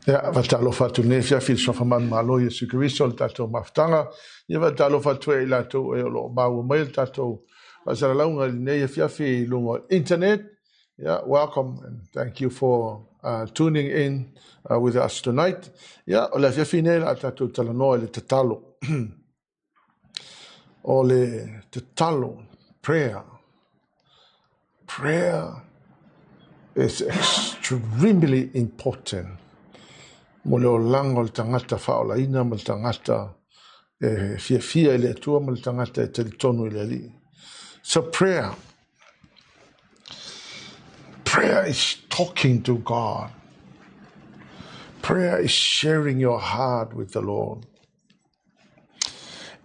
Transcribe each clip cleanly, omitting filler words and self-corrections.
Ia, faatalofa atu nei afiafi i le Suafa Manumalo Iesu Keriso le tatou mafutaga. Ia faatalofa atu ai i latou e o lo o maua mai le tatou faasalalauga i lenei afiafi i luga o internet. Yeah, welcome and thank you for tuning in with us tonight. Yeah, o le afiafi nei la tatou talanoa i le tatalo. O le tatalo, prayer. Prayer is extremely important mo le olaga o le tagata faaolaina ma le tagata e fiafia i le Atua ma le tagata e talitonu i le Alii. So prayer is talking to God. Prayer is sharing your heart with the Lord.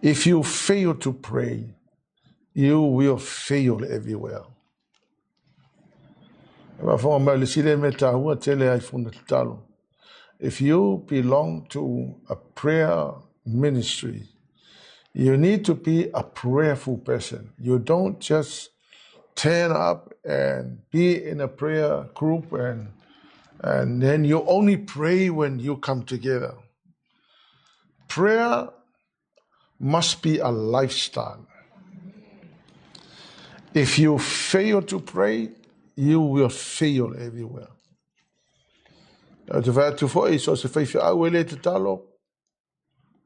If you fail to pray, you will fail everywhere. If you belong to a prayer ministry, you need to be a prayerful person. You don't just turn up and be in a prayer group and then you only pray when you come together. Prayer must be a lifestyle. If you fail to pray, you will fail everywhere.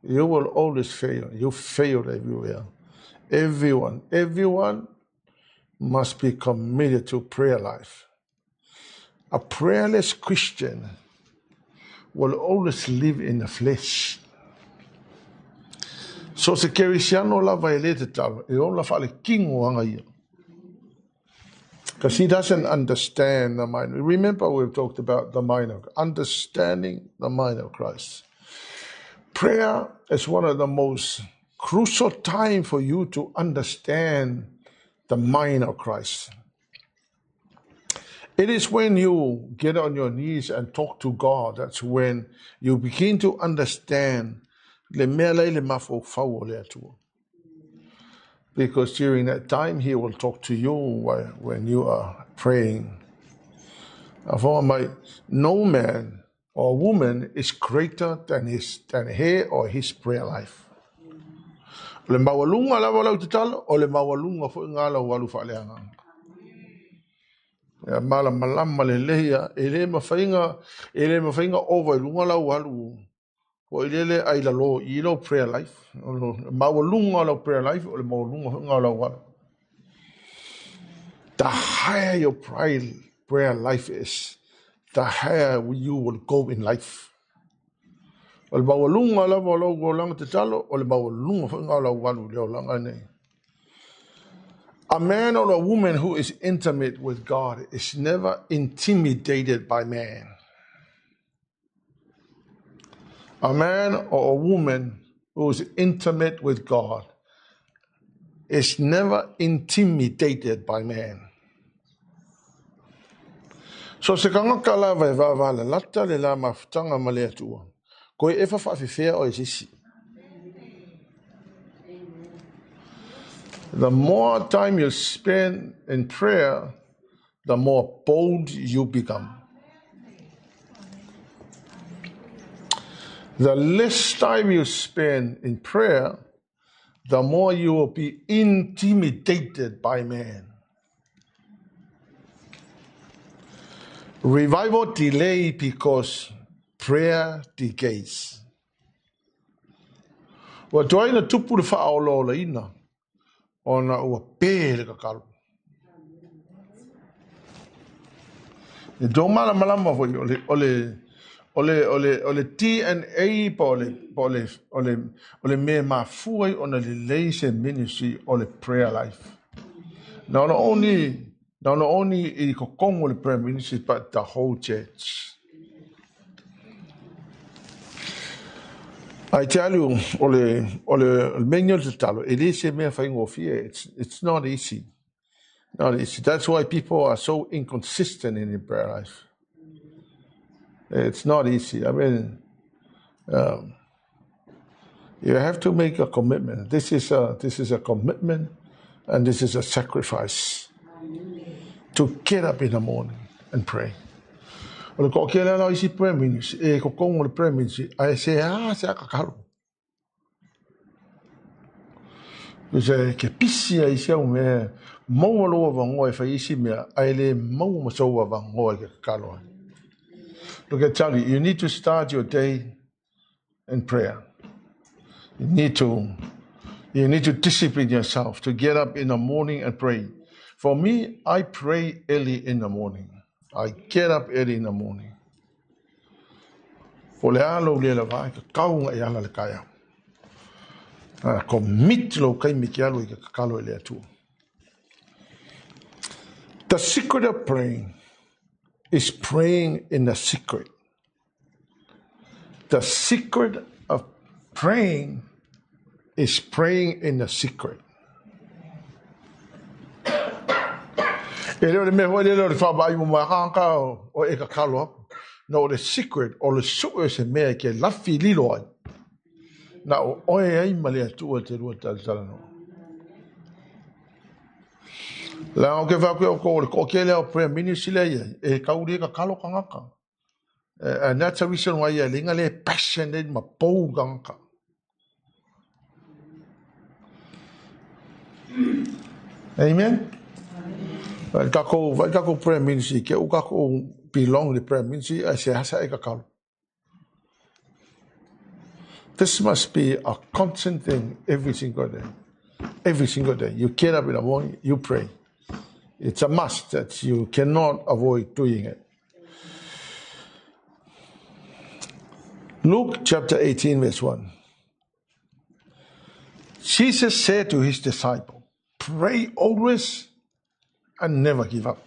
You will always fail. You fail everywhere. Everyone must be committed to prayer life. A prayerless Christian will always live in the flesh. So se kerisiano lava e le tatalo, e ola faaletino aga ia. Because he doesn't understand the mind. Remember we've talked about the mind of understanding the mind of Christ. Prayer is one of the most crucial time for you to understand the mind of Christ. It is when you get on your knees and talk to God, that's when you begin to understand le mea la i le mafaufau o le Atua. Because during that time, he will talk to you when you are praying. No man or woman is greater than her or his prayer life. O le maualuga lava o lau tatalo, o le maualuga foi ngā lau alu faaleagaga. Ia malamalama lelei ia, e le mafai ona ova i luga lau alu. Po i lele ai lalo i lau prayer life. O le maualuga o lau prayer life, o le maualuga foi ngā lau alu. The higher your prayer life is, the higher you will go in life. O le maualuga lava o lau olaga tatalo, o le maualuga foi ngā lau alu le olaga nei. A man or a woman who is intimate with God is never intimidated by man. A man or a woman who is intimate with God is never intimidated by man. So se kangaka lava e vavalalata le la mafutaga ma le Atua. Koe e fafaafefea o e sisi. The more time you spend in prayer, the more bold you become. The less time you spend in prayer, the more you will be intimidated by man. Revival delay because prayer decays. Ua tuai na tupu le faaolaolaina ona ua pē le tatalo. E tō malamalama foi o le DNA po o le mea mafua ai ona lelei se ministry o le prayer life. Not only i totonu o le prayer ministry, but the whole church. I tell you, o le mea o le tatalo, e le se mea faigofie. It's not easy. Not easy. That's why people are so inconsistent in their prayer life. It's not easy. I mean, you have to make a commitment. This is a commitment, and this is a sacrifice to get up in the morning and pray. O le toatele la o isi prayer ministry, e totonu o le prayer ministry, ae seasea tatalo. Se ke pisi ai isi au mea, maua lou avanoa e fai isi mea, ae le maua ma sou avanoa e ke tatalo ai. Look, I tell you, you need to start your day in prayer. You need to discipline yourself to get up in the morning and pray. For me, I pray early in the morning. I get up early in the morning. Po o le a lou le lava e tatau ona e ala i le taeao. Commit lou taimi e te alu ai e te tatalo i le Atua. The secret of praying is praying in the secret. The secret of praying is praying in the secret. E le o le mea foi lele o le faavaai mo maakaaka o e tatalo aku. No o le secret, o le sue o se mea e ke lafi lilo ai. Na o oe ai ma le Atua te lua talatalanoa. Leaga ou te fai atu ia outou o le toatele lava o prayer ministry lea e i ai, e tau le tatalo tagata. And that's the reason why e leai le passionate ma bold tagata. Amen. Vai takou, vai takou prayer ministry, ke u takou belong le prayer ministry, ae seasea e tatalo. This must be a constant thing every single day. Every single day. You get up in the morning, you pray. It's a must that you cannot avoid doing it. Luke chapter 18 verse 1. Jesus said to his disciple, pray always and never give up.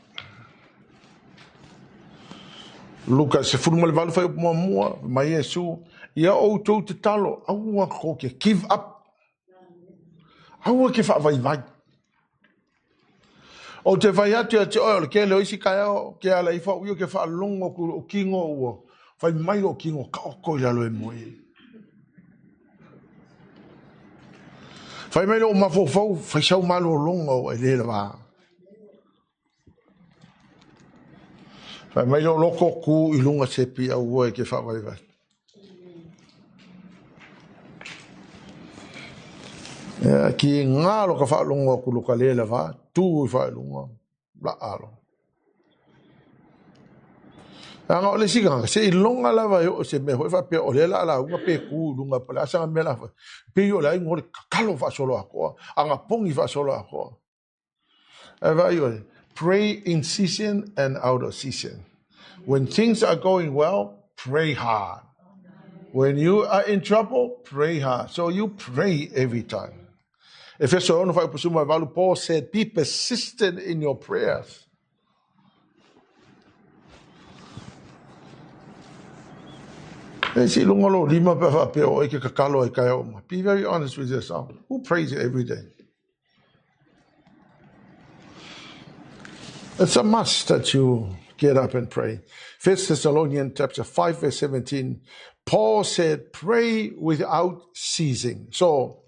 Luka 18 fuaiupu muamua, mai Iesu, ia outou tatalo, aua kou te give up. Aua ke faavaivai. Ou te fai atu ia te oe, o le tele o isi taeao ke ala ifo au ia ke faalogo atu i lou tino ua fai mai lou tino taoto i lalo e moe. Fai mai lou mafaufau, fai sau malologa ua e le lava. Fai mai lou loto, tu i luga sepi aua e te faavaivai. Ia, ki ngā lo ka faalogo atu lo ka le lava, tu i faailuga, laa lo. Leaga o le isi tagata, seiloga lava e oo i se mea foi faapea o lea o le a lauga pe tu i luga po o le a saga mea la fai. Pei o le aiga o le tatalo faasoloatoa, anapogi faasoloatoa. Ae vaai oe, pray in season and out of season. When things are going well, pray hard. When you are in trouble, pray hard. So you pray every time. Efeso 6 fuaiupu 18, Paul said, be persistent in your prayers. E si lunga lo lima pe faapea o e ke tatalo ai taeao uma. Be very honest with yourself. Who prays every day? It's a must that you get up and pray. 1 Thessalonians chapter 5 verse 17, Paul said, pray without ceasing. So,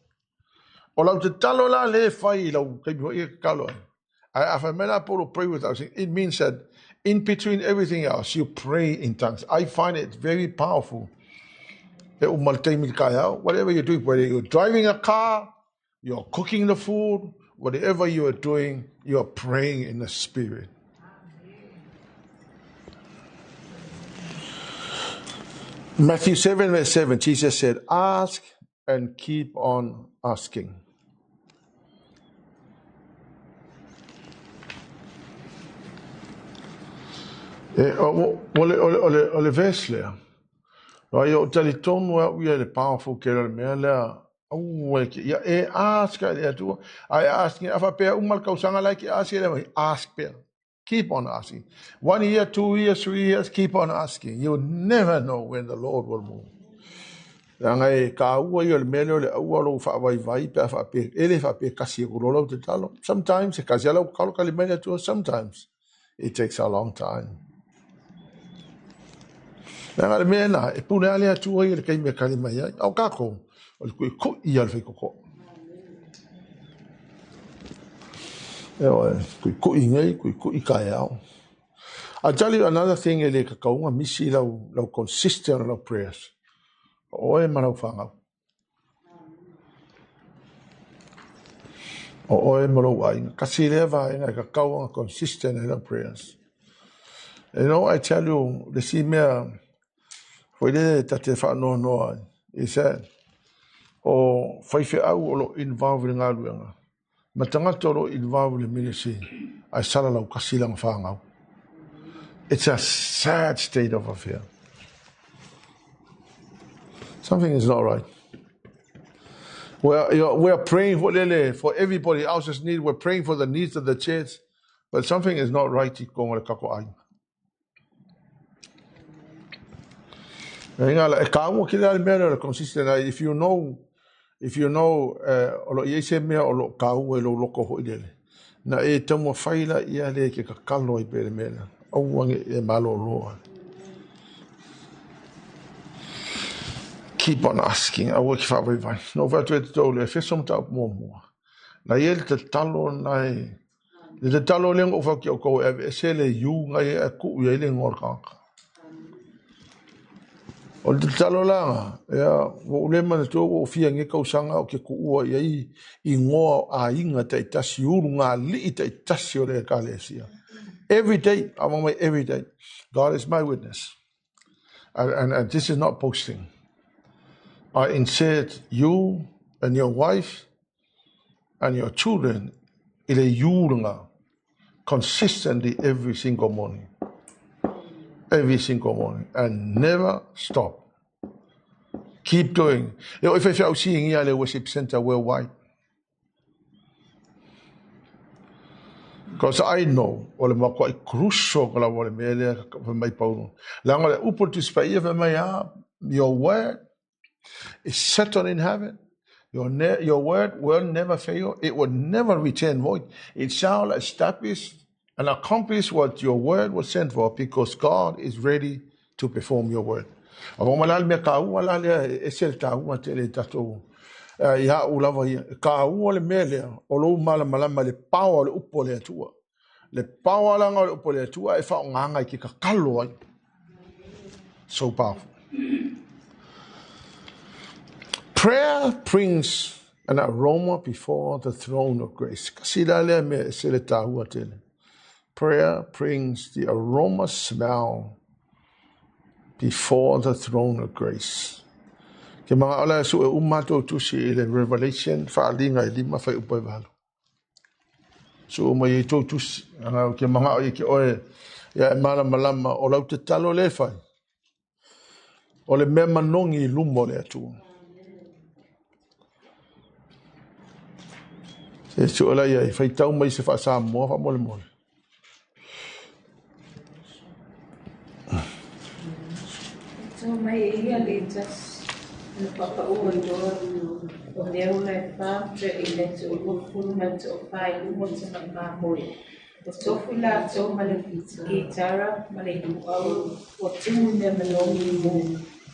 o lau tatalo la le fai i lau taimi foi e tatalo ai. Ae a fai mai la Paulo pray without ceasing, it means that in between everything else, you pray in tongues. I find it very powerful. E uma le taimi i le taeao, whatever you do, whether you're driving a car, you're cooking the food, whatever you are doing, you are praying in the Spirit. Matthew 7 verse 7, Jesus said, ask and keep on asking. E, o, o, le, o, le, o, le, o le verse lea, ai o talitonu au ia i le powerful tele o le mea lea, aua e ke, ia e ask i le Atua, ae ask, a faapea uma le tausaga la e ke ask i le mai, ask pea. Keep on asking. 1 year, 2 years, 3 years, keep on asking. You never know when the Lord will move. Leaga e kāua ia o le mea lea o le aua lou faavaivai pe a faapea, e le faapea kasi atu loa lau tatalo. Sometimes e kasi lava lau tatalo tali mai le Atua, sometimes it takes a long time. Leaga le mea lena, e pule lava le Atua ia i le taimi e tali mai ai. A o kākou, o le kuʻikuʻi ia o le faikoko. E oe, kuʻikuʻi nei, kuʻikuʻi taeao. I tell you another thing e le kakauga misi lau, lau consistent lau prayers. O oe ma lau whangau. O oe ma lou aiga. Kasi lea vaega e kakau anga consistent ai lau prayers. You know, I tell you, le si mea, foi le ta te whaanoanoa ai, is that o faifeau o lo involve i le galuega, ma tagata o lo involve i le ministry, ae salalau kasi lana fanau. It's a sad state of affair. Something is not right. We are praying for, lele, for everybody else's need. We're praying for the needs of the church. But something is not right i konga le kako ai. E kāua ki le mea le consistent ai. If you know, o lo i se mea o lo kāua i lo loko hoi lele. Na e taumafai whaila ia le ke kakalo i pere mea. Aua e malo loa. Keep on asking. Aua ki whaawai vai. No whatu e te tau le feso mata mua mua. Na ie le tatalo nai le tatalo le ngo whaki o kou e ese le yu ngai e ku ia i le ngor kaka. O le tatalo langa, ia, ua ule mana tua ua fia nge kausanga o ke kuua ia i, i ngoa a inga tai tasi uru ngā lii tai tasi o le ekalesia. Every day, I want my every day. God is my witness. And this is not boasting. I insert you and your wife and your children i le iulanga consistently every single morning. Every single morning. And never stop. Keep doing. E o i whai seeing ia le worship center worldwide. Because I know, o le makoa i crucial ka la o le mea lea ka mai paulo. Langa le upo tusi paia fa mai a, your word is settled in heaven. Your word will never fail. It will never return void. It shall establish and accomplish what your word was sent for, because God is ready to perform your word. A mo malal me ka ua la le e se ta ua te le tatou ia u lava ia ka ua le mea lea o lou malamalama le power o le upu o le Atua. Le power langa o le upu o le Atua e faaaogaga i ke kakalo ai. So powerful. Prayer brings an aroma before the throne of grace. Kasi la lea mea e se le tāua tele. Prayer brings the aroma smell before the throne of grace. Ke mga ola su e umato tusi i le Revelation whaalinga i lima whai upai valo. Su uma i tō tusi. Anga ke mga o i ke oe ia e mala malama o lau te talo le whai. O le mea manongi i lumo le Atua. Se su ola ia i whai tau mai se wha mua wha mole mole. So mai ia le tas na papa o i loa o leo le fa te i le te o lufulu ma te o fa i lumo te ma mamoe. O tofu la tau ma le gitara ma le luau o tumu me manongi mo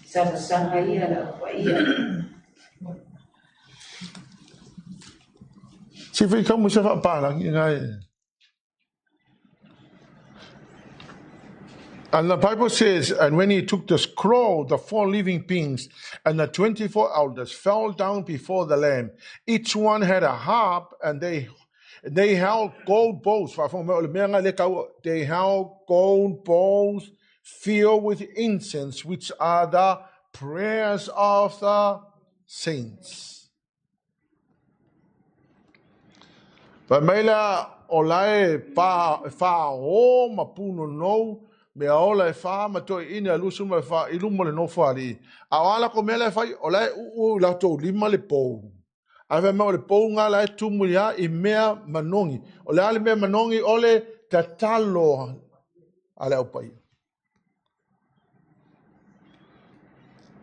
samasanga ia la pa ia. Si whai kamu se wha pālangi ngai. And the Bible says, and when he took the scroll, the four living beings and the 24 elders fell down before the Lamb. Each one had a harp, and they held gold bowls. They held gold bowls filled with incense, which are the prayers of the saints. Fa mai la o lae pa wha o ma puno nou me ola e wha ma toi ina lusu ma wha i lumo le nofo ali. A o ala ko mea le whai o lae u u la tō lima le pou. A wha mea o le pou ngā lae tumu ia i mea manongi. O le ale mea manongi o le tatalo a le au pai.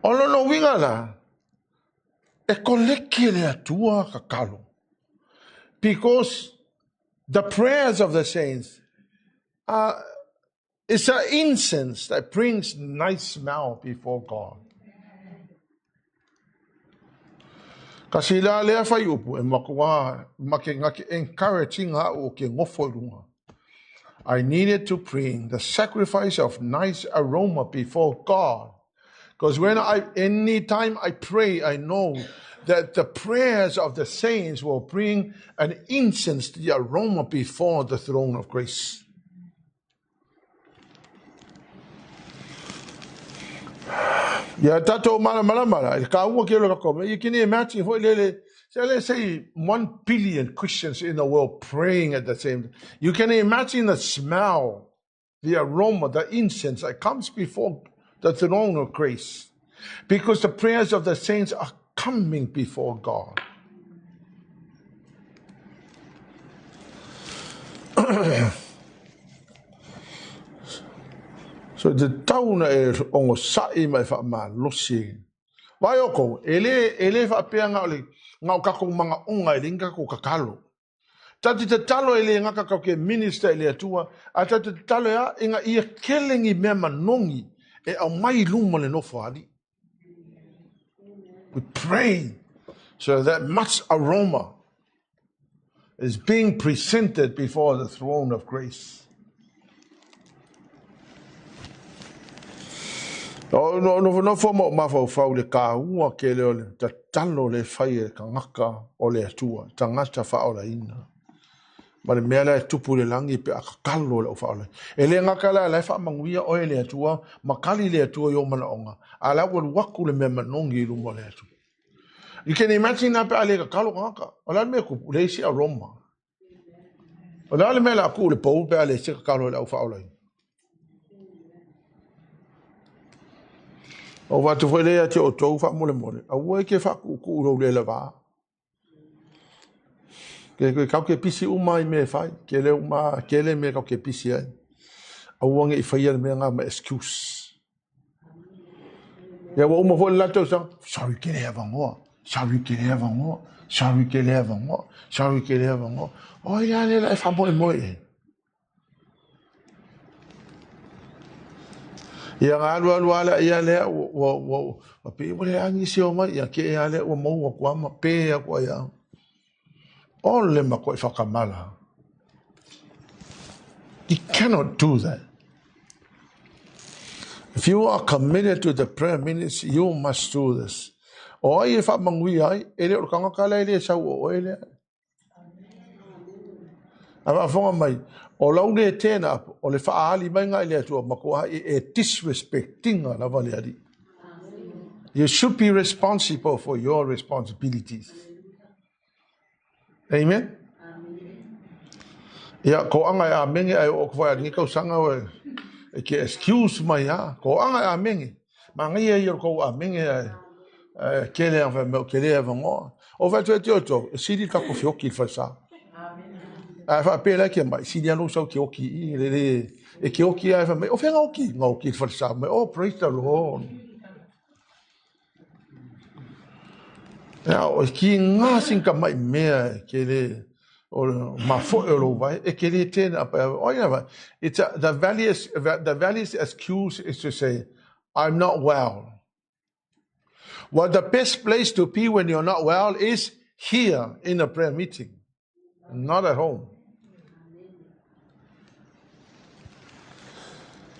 O lono winga la, e koleke le Atua kakalo. Because the prayers of the saints are it's an incense that brings nice smell before God. Kasi la lea whai upu e makuā make ngake encouraging ha o ke ngofo i runga. I needed to bring the sacrifice of nice aroma before God. Because when I, any time I pray, I know that the prayers of the saints will bring an incense, the aroma before the throne of grace. Ia tatou malamalama i ka ua ke lo ko. You can imagine foi lele. So let's say 1 billion Christians in the world praying at the same time. You can imagine the smell, the aroma, the incense that comes before the throne of grace. Because the prayers of the saints are coming before God. So te tauna e ongo sa'i mai wha malosi. Vai o kou, e le whaapea ngā o le ngā o kako manga onga e le inga ko kakalo. Tati te talo e le ngaka kau ke minister e le atua, a tati te talo e a inga ia kelengi mea manongi e au mai luma le nofo ali. We pray so that much aroma is being presented before the throne of grace. O no no no fo mo mafaufau le kāua ke le o le tatalo le fai e kangaka o le atua, tangata whaolaina. Ma le mea la e tupu le langi pe a kakalo le o whaola. E le ngaka la lai wha manguia o e le atua, makali le atua i o mana onga. A la ua waku le mea manongi i luma le atua. You can imagine na pe a le kakalo ngaka. O la mea kupu, le isi aroma. O la le mea la ku le pou pe a le se kakalo le au whaola. O watu foi lea te o tau wha mole mole. A ua ke wha ku ku ro le lava. Ke ke kau ke pisi uma i me whai. Ke le uma, ke le me kau ke pisi ai. A ua nge i whai le mea ngā ma excuse. Ia ua uma foi le latou sa, sorry ke le avangoa, sorry ke le avangoa, sorry ke le avangoa, sorry ke le avangoa. O ia le la e wha moe moe e. Ia ngā alu alu ala ia lea ua ua ua ua pe ua le angi se o mai ia ke ia lea ua maua kua ma pe ia kua ia. O le ma koe whakamala. You cannot do that. If you are committed to the prayer minutes, you must do this. O ai e whamangui ai, e le o kanga kala e le sau o e le. A whaafonga mai, o lau le tēnā, o le whaali mai ngai le atua, ma ko ai e disrespectinga lava le ari. You should be responsible for your responsibilities. Amen? Ia, ko anga e a menge ai o kwai aringi kau sanga o e ke excuse mai ha. Ko anga e a menge. Ma ngai e i ko a menge ai ke le anfa me ke le avangoa. O vai tu e te oto, e siri ka ko fioki i whaisa. A fa pe la ke mai siri alo sau ke oki i le le e ke oki ai fa mai o whenga oki ngā oki i whaisa mai. Oh, praise the Lord. Ia, o ki ngā sinka mai mea ke le o ma fo e lo vai e ke le tēnā pa o ia vai. It's a, the values the values excuse is to say I'm not well. Well, the best place to be when you're not well is here in a prayer meeting, not at home.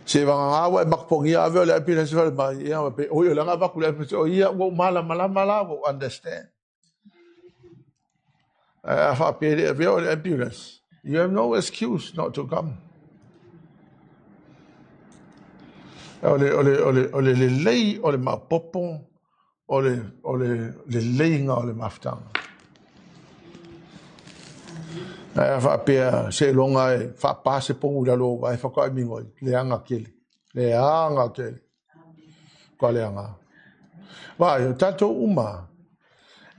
Se vanga ngā wa e makpongi ave o le api se whare mai ia wa pe o ia langa vaku le api o ia wo mala mala mala wo understand. A wha pe le ave o le ambulance. You have no excuse not to come. O le o le o le o le le lei o le mapopo o le o le le leinga o le maftanga. A wha pea se longa e wha pase pongu la lo vai whaka mingo le anga kele. Le anga kele. Ko le anga. Vai, o tātou uma,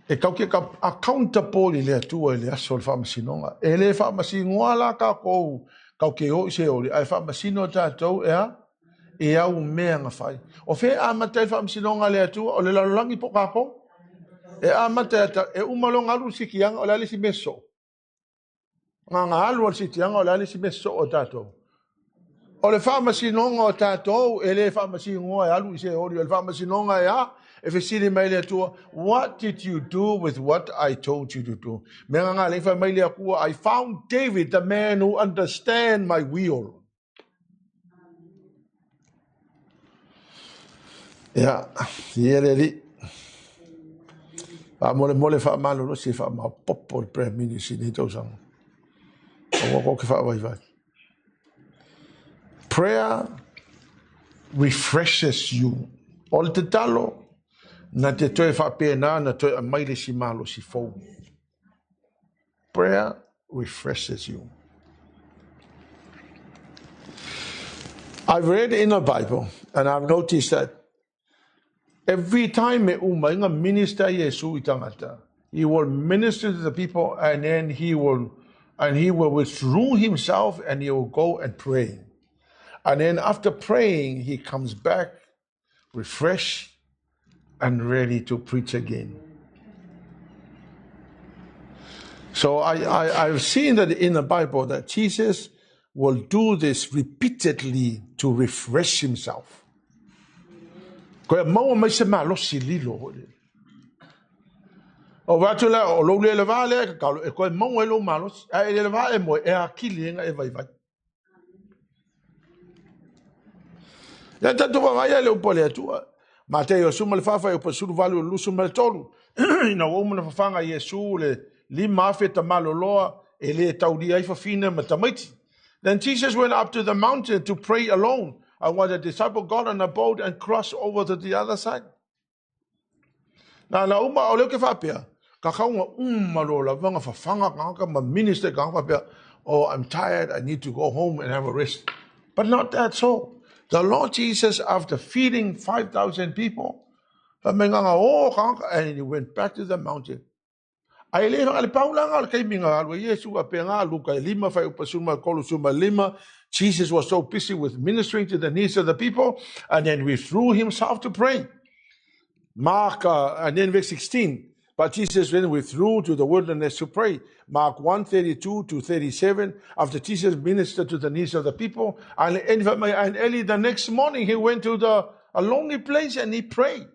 e kau ke ka accountable i le atua i le aso o le whaamasinoga. E le whaamasinoa la ka kou, kau ke o i se ori, ai whaamasino tātou e a, e au mea ngā whai. O whe a mata i whaamasinoga le atua, o le lalolangi po kākou, e a mata e umalonga alu sikianga o le alisi meso. Ngā ngā alu al sitianga o le alisi meso o tātou. O le faamasinoga o tatou e le faamasinoga e alu i se oli, o le faamasinoga e a e fesili mai le Atua, what did you do with what I told you to do? Mea ngā le whai mai le Atua, I found David, the man who understand my will. Ia, ia le li. Wha mole mole wha malo lo si wha mau popo le prayer ministry ni tausaga. O ko ke wha vai vai. Prayer refreshes you. O le tatalo, na te toe whaapena, na toe aumai le si malosi fou. Prayer refreshes you. I've read in the Bible and I've noticed that every time e uma inga minister Iesu i tangata, he will minister to the people and then he will withdraw himself and he will go and pray. And then after praying, he comes back refreshed and ready to preach again. So I've seen that in the Bible that Jesus will do this repeatedly to refresh himself. Koe maua mai se malosi lilo. O watu la, o lou le leva le, ka e koe maua e lou malosi, a e le leva e moe, e akili enga e vai vai. Ia tatu vavaia le upo le atua. Mateo suma le fafa e upo sulu valu lusu ma le tolu. Ina ua uma na fafaga Iesu le 5,000 tamaloloa e le taulia ai fafine ma tamaiti. Then Jesus went up to the mountain to pray alone. And when the disciple got on a boat and crossed over to the other side. Na uma o leo ke whapea, ka kaunga umalo la vanga fafaga kanga ma minister kanga whapea, oh, I'm tired, I need to go home and have a rest. But not that so. The Lord Jesus, after feeding 5,000 people, and he went back to the mountain. Ai le le paulanga le kaiminga alu Yesu a penga Luka lima fa upasuma kolusuma lima. Jesus was so busy with ministering to the needs of the people, and then withdrew himself to pray. Mark, and then verse 16. But Jesus then withdrew to the wilderness to pray. Mark 1:32 to 37. After Jesus ministered to the needs of the people, and early the next morning he went to a lonely place and he prayed.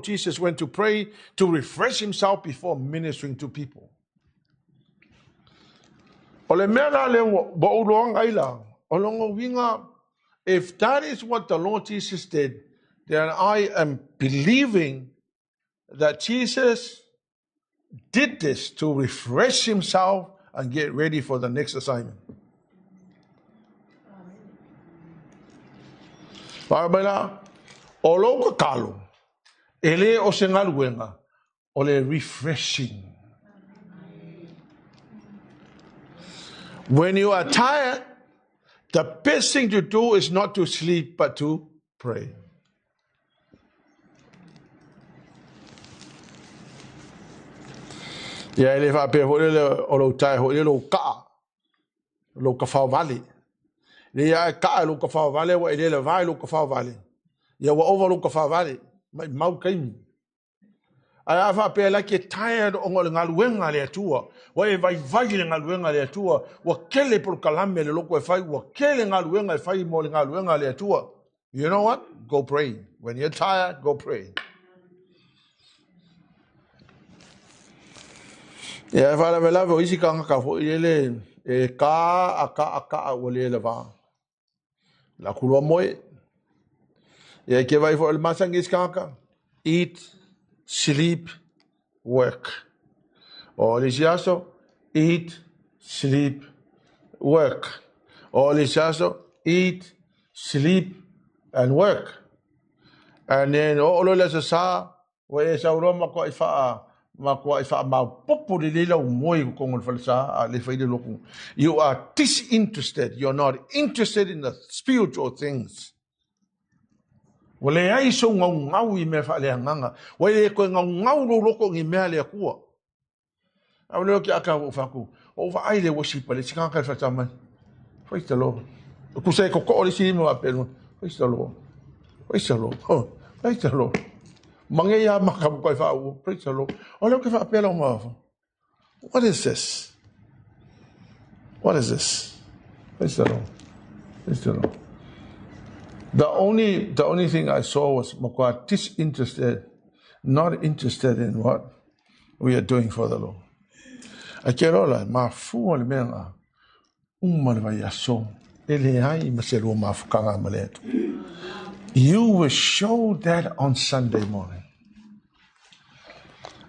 Jesus went to pray to refresh himself before ministering to people. If that is what the Lord Jesus did, then I am believing that Jesus did this to refresh himself and get ready for the next assignment. O lou kakalo, e le o se galuega, o le refreshing. When you are tired, the best thing to do is not to sleep, but to pray. Ia ele whaapea hoi le o lou tae hoi le lou kaa, lou kawhao vale. Le ia e kaa lou kawhao vale, wa e le vai lou kawhao vale. Ia wa ova lou kawhao vale, mai mau kaimi. Ai a whaapea la ke tired o ngā le ngaluenga le atua, wa e vai vai le ngaluenga le atua, wa kele por kalame le loko e whai, wa kele ngaluenga e whai mo le ngaluenga le atua. You know what? Go pray. When you're tired, go pray. Ia e whaalawe o isi ka ngaka fo i ele e ka a ka a ka a ua le le vā. La kulua moe. Ia ke vai fo le masangi isi ka ngaka. Eat, sleep, work. O le isi aso, eat, sleep, work. O le isi aso, eat, sleep, and work. And then o lo le sa, wa e sauro ma ko i whaa, ma kua i wha mau popo le leila o moe ko kongo le whalesa a le whaile loku. You are disinterested. You're not interested in the spiritual things. Wa le ai so ngau ngau i mea wha lea nganga. Wa le koe ngau ngau lo loko ngi mea lea kua. A leo ki aka o whaku. O wha ai le worship le sikanga kai whata mai. Praise the Lord. Kusa e koko o le siri mo apelo. Praise the Lord. Praise the Lord. Oh, praise the Lord. Mange ia makamu kai wha. Praise the Lord. O leo ke wha apela o mawafa. What is this? What is this? Praise the Lord. Praise the Lord. The only, the only thing I saw was Makwa disinterested, not interested in what we are doing for the Lord. A ke rola, ma fua le mea ngā, uma le vai aso, e le ai ma se lua mafukanga ma le atu. You will show that on Sunday morning.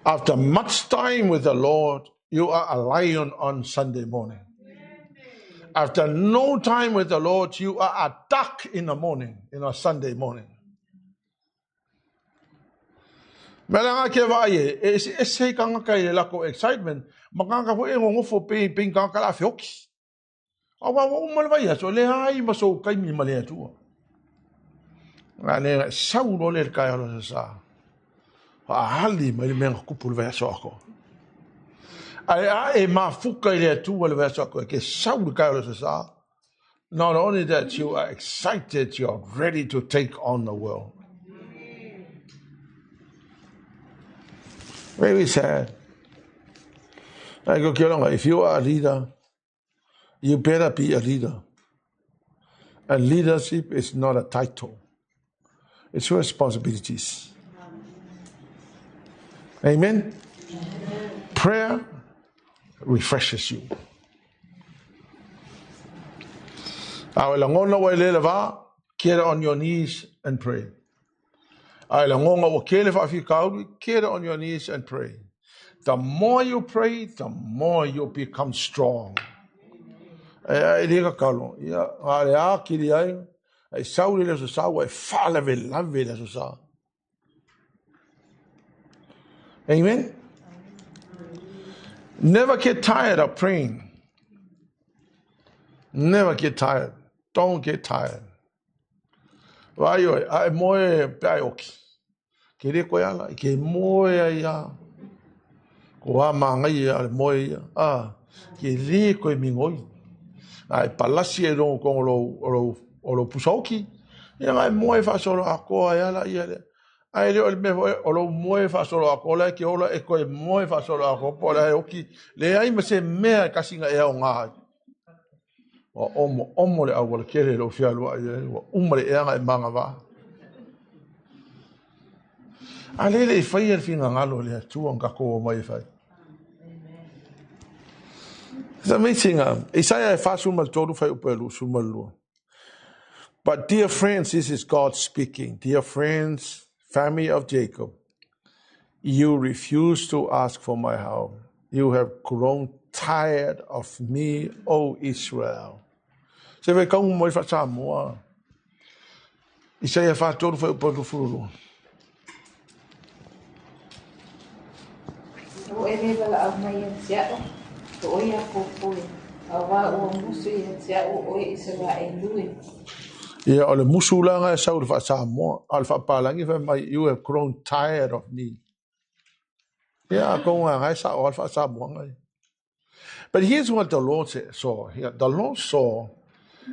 After much time with the Lord, you are a lion on Sunday morning. After no time with the Lord, you are a duck in the morning, in a Sunday morning. Mea ke vai e, e se e se kanga kai le lako excitement, makanga fo e ngongofo pe pe kanga la fioki. A wa wa uma le vai aso le ai ma so kai mi ma le atua. Nga le sau lo le kai lo sa. A hali mai le mea kupu le vai aso ako. Ai a e mafuka i le atua le vai aso ako ke sau le kai lo sa. Not only that, you are excited, you are ready to take on the world. Very sad. If you are a leader, you better be a leader. And leadership is not a title. It's responsibilities. Amen? Prayer refreshes you. Get on your knees and pray. Get on your knees and pray. The more you pray, the more you become strong. E le ka kalo. Ia, ngā le a kiri ai. Ai sauri le so sau, ai whalave lave le so sa. Amen? Never get tired of praying. Never get tired. Don't get tired. Vai oi, ai moe pe ai oki. Ke re koe ala, ke moe ai a. Ko a maangai a le moe ia. A, ke re koe mingoi. Ai palasi e rongo kongo o lo pusaoki. Ia ngai moe whaasolo a koa e ala ia le. Ai le o le mea foe, o lo moe whaasolo a koa lai ke ola e koe moe whaasolo a koa po lai oki. Le ai ma se mea kasinga e au ngā. Wa omo, omo le au wala kere lo fia lua ia, wa uma le eanga e manga va. A lele i whai le whinga ngalo le atua nga ko mai e whai. It's amazing. Isaiah e whasu mal toru whai upe lu su mal lua. But dear friends, this is God speaking. Dear friends, family of Jacob, you refuse to ask for my help. You have grown tired of me, O Israel. Se ve kaungu moi wha Samoa. Isaiah wha toru whai upe lu furu. O e le wala au mai ia tiao, o ia kōpoi, a wā ua musu ia tiao o e isa wā e lui. Ia, o le musu langa e sau le wha Samoa, a le wha palangi wha mai, you have grown tired of me. Ia, a konga ngai sa o le wha Samoa ngai. But here's what the Lord saw. The Lord saw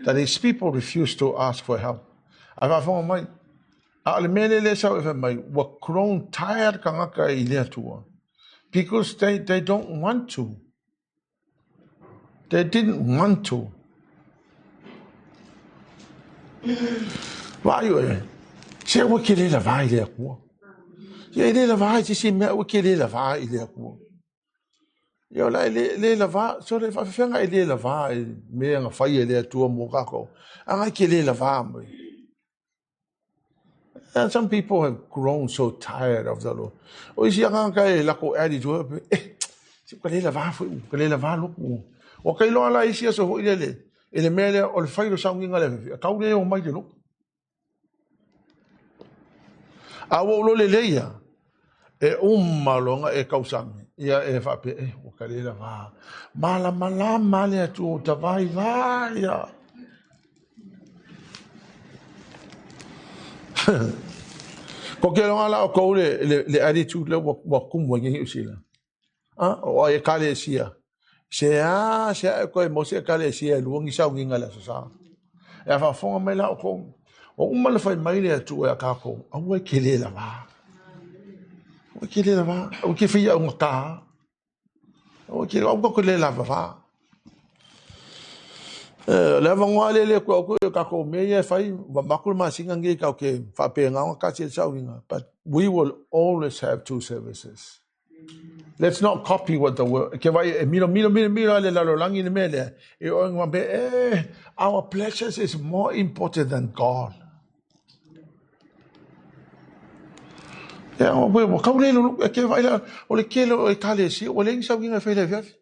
that his people refused to ask for help. A wha whango mai, a le mele le sau e wha mai, ua grown tired ka ngaka i le atua. Because they don't want to. They didn't want to. Vai oe, se ua ke le vai le akua. Se le vai, se se mea ua ke le vai le akua. Ia la le la va, so le whawhenga e le la va, e mea nga whai e le atua mō kako. A ngai ke le la va mai. And some people have grown so tired of the Lord. O isi anga kai lako attitude, se ka le la va foi, ka le la va loku. O kai loa la isi aso hoi le, e le mea lea o le whairo saunginga le, a kau le o mai te loku. A wo lo le leia, e umalonga e kausami, ia e whape, e o ka le la va. Mala malama le atu o tawai vai ia. Ko ke longa la o kou le attitude le wa kumu ngi usila. Ah, o ai kale sia. Se a se a ko mo se kale sia luangi sau ngi ngala sa. E fa fonga mai la o kou. O uma le fai mai le atu e ka ko. Au e ke le la va. O ke le la va. O ke fia o ka. O ke o ko le la va. Le avanoa lea le koe o tatou mea ia e fai mamaku le masina nei tatou te faapena ona tasi ai le sauiga but we will always have two services. Let's not copy what the world ke vai e milo milo milo milo ale lalolagi le mea lea e o ngā mea eh our pleasures is more important than God. Ia, ua kau le lulu, e ke vai la, o le kele o e kale si, o le ingi sauiga e fai le afiafi.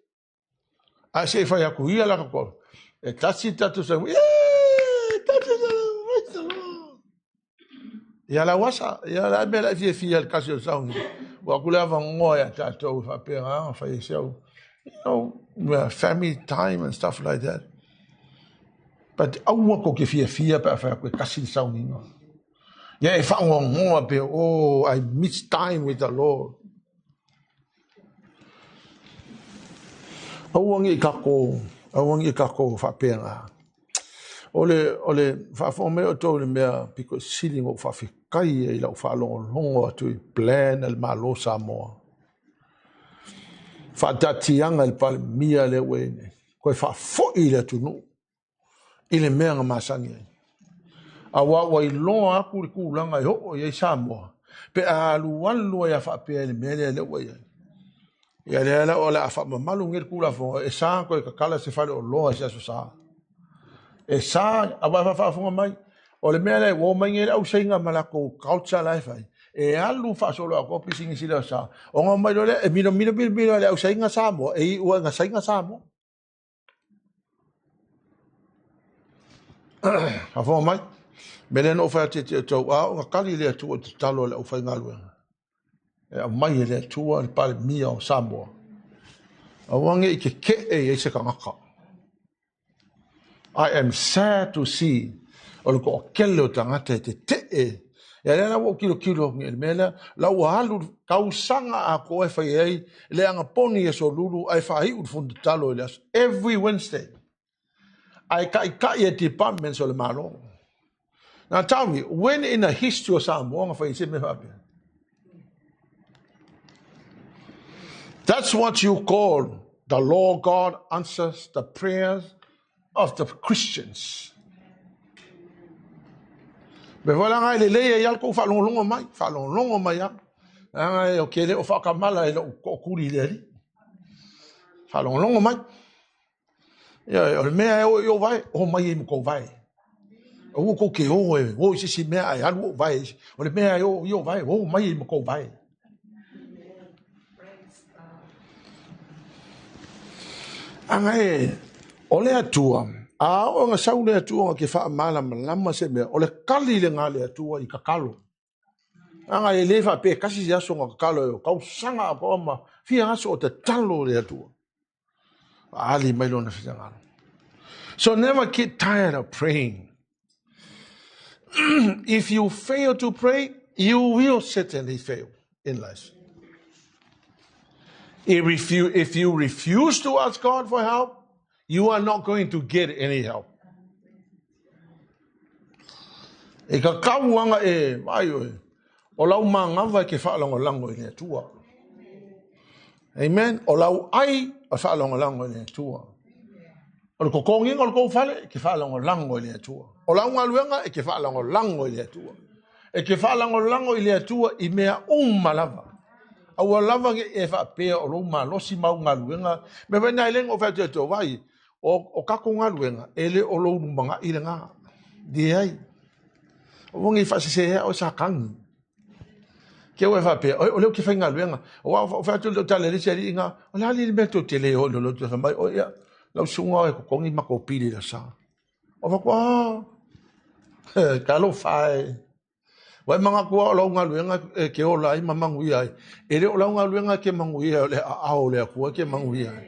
Ae se i fai aku ia la ka e tasi tatou sa tasi praise the Lord. Ia la wasa, ia la mea la fia fia le kasi o sauni. Ua ku le avanoa ia tatou faapena fai se au. You know, family time and stuff like that. But aua ko ke fia fia pe a fai aku e kasi le sauniga. Ia e whaongoa pe, oh, I miss time with the Lord. Aua nei takou, aua nei takou faapena. O le, o le faafofoga mai outou i le mea pito sili ona ou faafetai ai i lau faalogologo atu i plan a le Malo o Samoa. Faataatiaga i le Palemia lea ua i ai nei, toe faafoi le atunuu i le mea na masani ai. Aua ua iloa atu le tulaga e oo i ai Samoa, pe a alualu ai a faapea i le mea lea lea ua i ai. Ia lea la o le a faamamalu nei le Tulafono, e sa toe tatala se faleoloa i se Aso Sa. E sa, aua e faafofoga mai, o le mea lea ua omai nei le au Saina ma latou culture la e fai, e alu faasoloatoa pisinisi i le Aso Sa. Ona omai loa lea, e milomilo milomilo e le au Saina Samoa, e iu ai ina Saina Samoa. Faafofoga mai, mea lea na ou fai atu ia te outou, a oo ina tali le Atua i tatalo a le aufaigaluega, e aumai e le Atua le Palemia o Samoa, aua ne i keke'e i ai se tagata. I am sad to see o le toatele o tagata e tete'e. Ia lea la ua ou tilotilo atu nei i le mea lea, la ua alu tausaga atoa e fai ai le agaponi i aso lulu ae faaiu le fono tatalo i le aso every Wednesday. Ae taitai e departments o le Malo. Now tell me, when in the history of Samoa na fai se mea faapea? That's what you call the Lord God answers the prayers of the Christians. Me wala ngai le lei ai al kou whaalongolongo mai, whaalongolongo mai a. Ngai o ke le o whakamala e lo kokuri le ali. Whaalongolongo mai. Ia, o le mea e o i o vae, o mai e mo kou vae. Aua kou ke o e o i se isi mea ae alu ou vae. O le mea e o i o vae, o mai e ma kou vae. Aga e, o le Atua, a oo ina sau le Atua na ke faamalamalama se mea, o le kali lena a le Atua i tatalo. Aga e le faapea e tasi se aso na tatalo ai, o tausaga atoa ma fia aso o tatalo le Atua. Faaali mai lona finagalo. So never get tired of praying. If you fail to pray, you will certainly fail in life. If you, if you refuse to ask God for help, you are not going to get any help. E ka kauanga e vai oe, o lau mangawa e ke whaalangolago i le Atua. Amen. O lau ai o whaalangolago i le Atua. O le kokonginga o le kou fale, e ke whaalangolago i le Atua. O lau galuega, e ke whaalangolago i le Atua. E ke whaalangolago i le Atua i mea uma lava. Aua lava nge e whaapea o lou malosi ma au galuega. Me whai nai lenga o whai atu vai, o, o kako galuega, e le o lou lumanga i le ngā. Leai. Aua ne i faasese o Satani. Ke oe faapea, o lea ou te faigaluega. Aua o fai atu le tala i le isi alii ina, o le a le mea tou te le o i le lotu fai mai, o ia, lau susuga o e totogi matou pili i le aso Sa. O fai atu, ah, talofa e. Ua e manatu lava o lau galuega e te ola ai ma manuia ai. E le o lau galuega e te manuia ai, o le aao o le Atua e te manuia ai.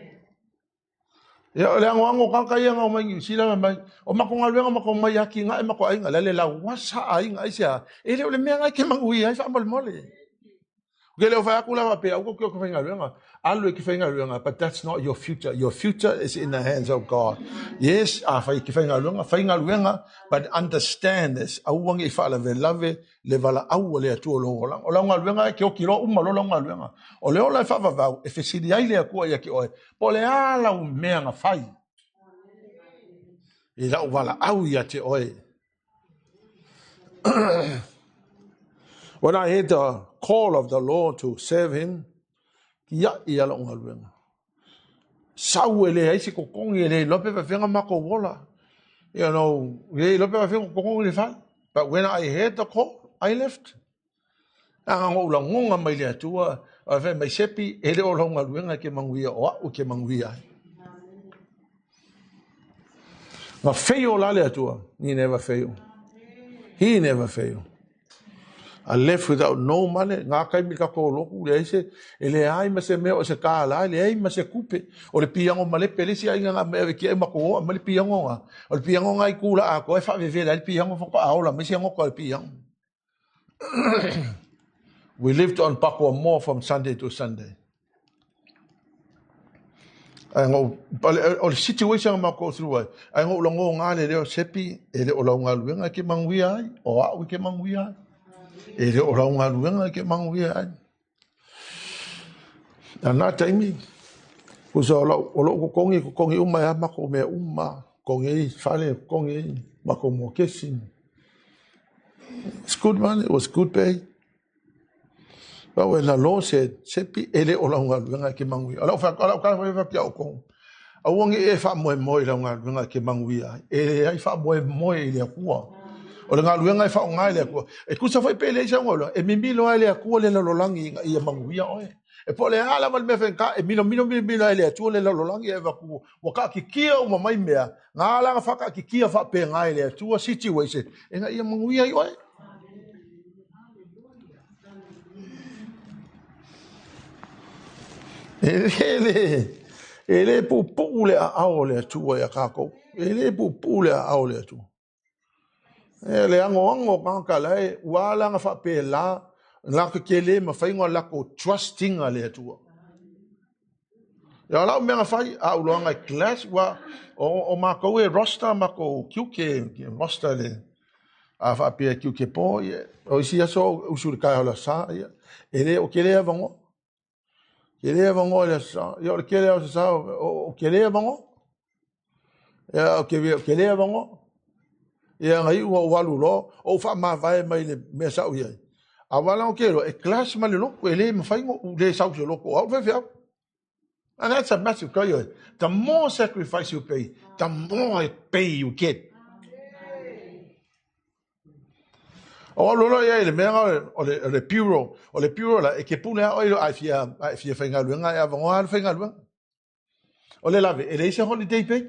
Ia, o le anoano o tagata ia na omai Niu Sila fai mai, o matou galuega matou omai e atinae matou aiga, la le lauasa aiga, aisea? E le o le mea na e te manuia ai faamolemole. Ou te le o fai atu la faapea, aua tou te o e faigaluega, alu e te faigaluega, but that's not your future. Your future is in the hands of God. Yes, afai e te faigaluega, faigaluega, but understand this, aua ne i faalavelave le valaau a le Atua o lou olaga. O lau galuega e te oti loa uma loa lau galuega. O le ola e faavavau, e fesili ai le Atua ia te oe, po o le a lau mea na fai. I lau valaau ia te oe. When I heard the call of the Lord to serve him, tia'i ia la'u galuega. Sau e leai se totogi e le iloa pe faafefea ona matou ola. Le iloa pe faafefea ona totogi le fale. But when I heard the call, I left. Aga na ou lagona mai le Atua, fai mai Sepi, e le o lau galuega e te manuia, o a'u e te manuia ai. Na fail la le Atua. He never fail. He never fail. I left without no money. Ngā taimi tatou loku, leai se, e leai ma se mea o se tālā, leai ma se kupe. O le piango ma le pele si aiga ngā mea ki ai mako oa, ma le piango ngā. O le piango ngā i kula a koe, whaavevele ai le piango whaka aola, mai se ngoka o le piango. We lived on Pakuamoa from Sunday to Sunday. Ai ngou, o le situation ma go through ai, ai ngou lango ngā le leo sepi, e le o lau galuega ke manuia ai, o a'u ke manuia ai. E le o lau galuega ke manuia ai. A nā taimi, kusa o lau, o lou totogi, totogi uma e a makou mea uma, totogi ai fale, totogi ai makou mokesi. It's good money, it was good pay. But when the Lord said, Sepi, e le o lau galuega ke manuia. O lau wha, o lau kala wha wha oukou. Aua ne i e faamoemoe i lau galuega e te manuia ai. E leai faamoemoe i le Atua. O le galuega e faaaoga e le Atua. E tusa foi pe leai sau galuega, e mimilo lava e le Atua le lalolagi ina ia manuia oe. E po o le a lava le mea faigata, e milomilo milomilo lava e le Atua le lalolagi e avatu ua taatitia uma mai mea, na ala ona faataatitia faapena e le Atua situation ina ia manuia ai oe. E le puupuu le aao o le Atua iā tatou. E le puupuu le aao o le Atua. E le anoano o tagata la e ua ala ona faapelā latou te le mafai ona latou trust ina le Atua. Ia o lau mea na fai, a ou loaga i class, ua o matou e roster matou tiute, roster le a faapea tiute po, ia, o isi aso usu i le taeao o le aso Sa, ia, e le o tele avanoa. Tele avanoa i le aso Sa. Ia o le tele o aso Sa, o tele avanoa. Ia o tele avanoa. Ia na iu ou alu loa, ou faamavae mai le mea sa ou i ai. A ua ala o ke loa, e clash ma le lotu, e le mafai ona ou le sau i se lotu o au le faifeau. And that's a massive go. The more sacrifice you pay, the more pay you get. O alu loa ia i le mea o le bureau, o le bureau la, e ke pule a oe a e fia faigaluega, e avanoa le faigaluega. O le lave, e leai se holiday pay.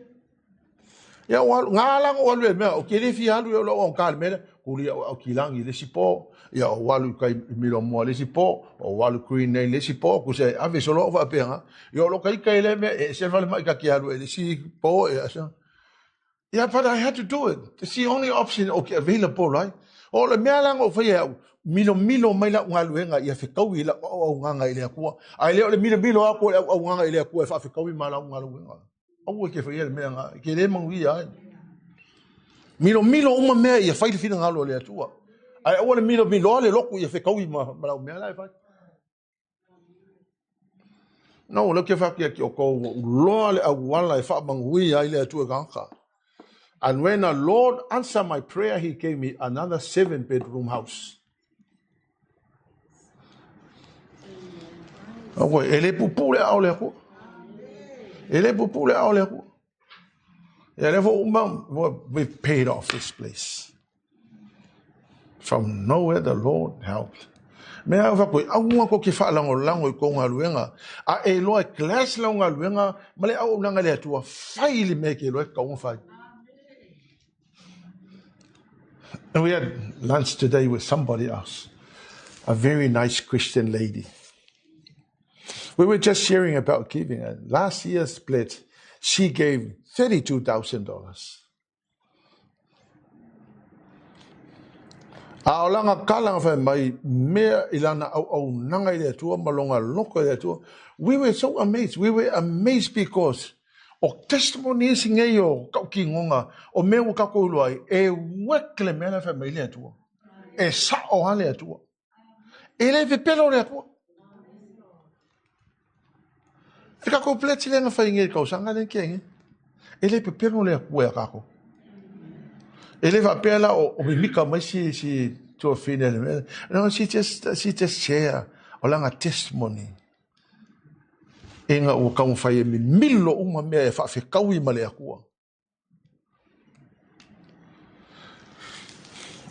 Ia o alu, ngā ala o alu e mea, o ke le fia alu e o lau ka le mea, kuli au au kilangi le isi po, ia o alu kai milo moa le isi po, o alu Green Lane le isi po, ku se ave solo o whaapenga, ia o lo kai kai le mea, e se wale mai ka ki alu e le isi po, e asa. Yeah, but I had to do it. It's the only option okay, available, right? O le mea la o fai au, milomilo mai lau galuega ia fetaui i lau auaunaga i le Atua. Ae le o le milomilo aku o le auaunaga i le Atua e faafetaui ma lau galuega. Aua e te faia le mea nga, ke le manuia ai. Milomilo uma mea ia fai le finagalo o le Atua. Ae aua le milomiloa le lotu ia fetaui ma lau mea la e fai. No, le ke whakia ki o kou loa le auala e whaamanuia ai le Atua tagata. And when the Lord answered my prayer, he gave me another 7-bedroom house. Aua, e le pupu le ao le Atua. E le pupu le ao le Atua. Ia le fo uma, we paid off this place. From nowhere the Lord helped. Mea au whakoi, aua ko ke whaalangolango i ko galuega. A e loa e clash lau galuega, ma le auaunaga le Atua, fai le mea ke loa e kaunga fai. And we had lunch today with somebody else, a very nice Christian lady. We were just sharing about giving. And last year's pledge, she gave $32,000. A o langa kala nga whai mai mea i lana au au nanga i le Atua, ma longa loko i le Atua. We were so amazed. We were amazed because o testimony isi nei o kau ki ngonga, o mea ua kako ulu ai, e wek le mea la whai mai le Atua. E sao ha le Atua. E le pepelo le Atua. E kako pledge le nga whai ngei kausanga le kia nge. E le pepelo le Atua e kako. E le faapea la o mimika mai si tuafine le mea. No, she just share o lana testimony. E nga ua taumafai e mimilo uma mea e faafetaui ma le Atua.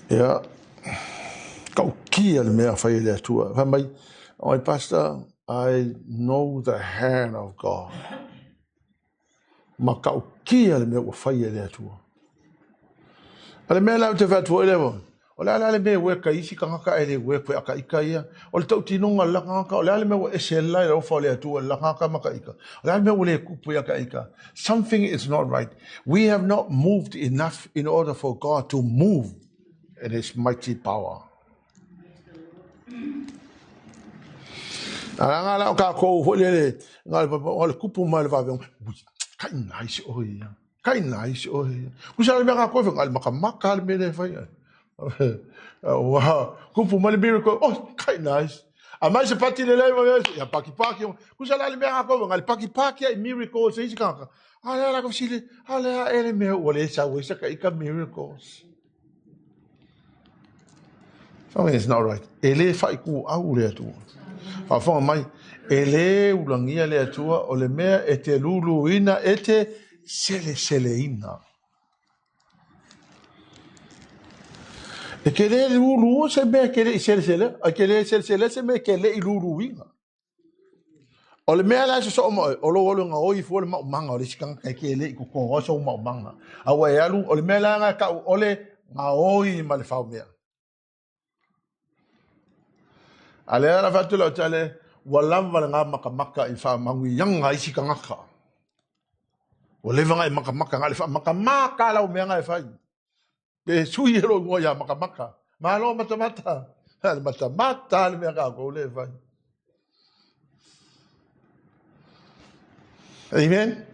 Ia, tautia le mea fai e le Atua. Fai mai, "Oh, Pastor, I know the hand of God." Ma tautia le mea ua fai e le Atua. A le mea la te fai le o le ala le mea ua ka isi tagata e le ua koe aka ika ia. O le tautinoga la tagata, o le ala mea ua ese la i ofa o le Atua la tagata ma ka ika. O le ala mea ua le kupu ia ka ika. Something is not right. We have not moved enough in order for God to move in His mighty power. Ala la o ka kou foi le nga le o le kupu mai le vave. Kai nice o ia. Kai nice o ia. Kusa le mea ka koe nga le makamaka le mea le fai. Wow, kupu mai le miracle. Oh, kai nice. A mai se pati le lei ia paki paki. Kusa la le mea ka koe nga le paki paki ai miracles e isi kaka. Ale la ko sile, ale a ele mea ua le sa ua sa ka ika miracles. Something is not right. E le faiku au le Atua. Faafofoga mai, e le ulagia le Atua o le mea e te luluina e te seleseleina. E ke le lulu se mea ke le i selesele, a ke le selesele se mea ke le i luluina. O le mea la se so mo o lo olo nga oi fo le maumanga o le sikanga ke le i ko o so maumanga. A wa e alu o le mea la nga ka o le nga oi ma le fau mea. A le la fatu la tale ua lava le ngā makamaka i whamangu i isi tagata. Ua leva nga i makamaka nga le wha lau mea nga e whai. Pe sui e lo ngoa ia makamaka. Malo matamata. Le matamata le mea ka kou le whai. Amen.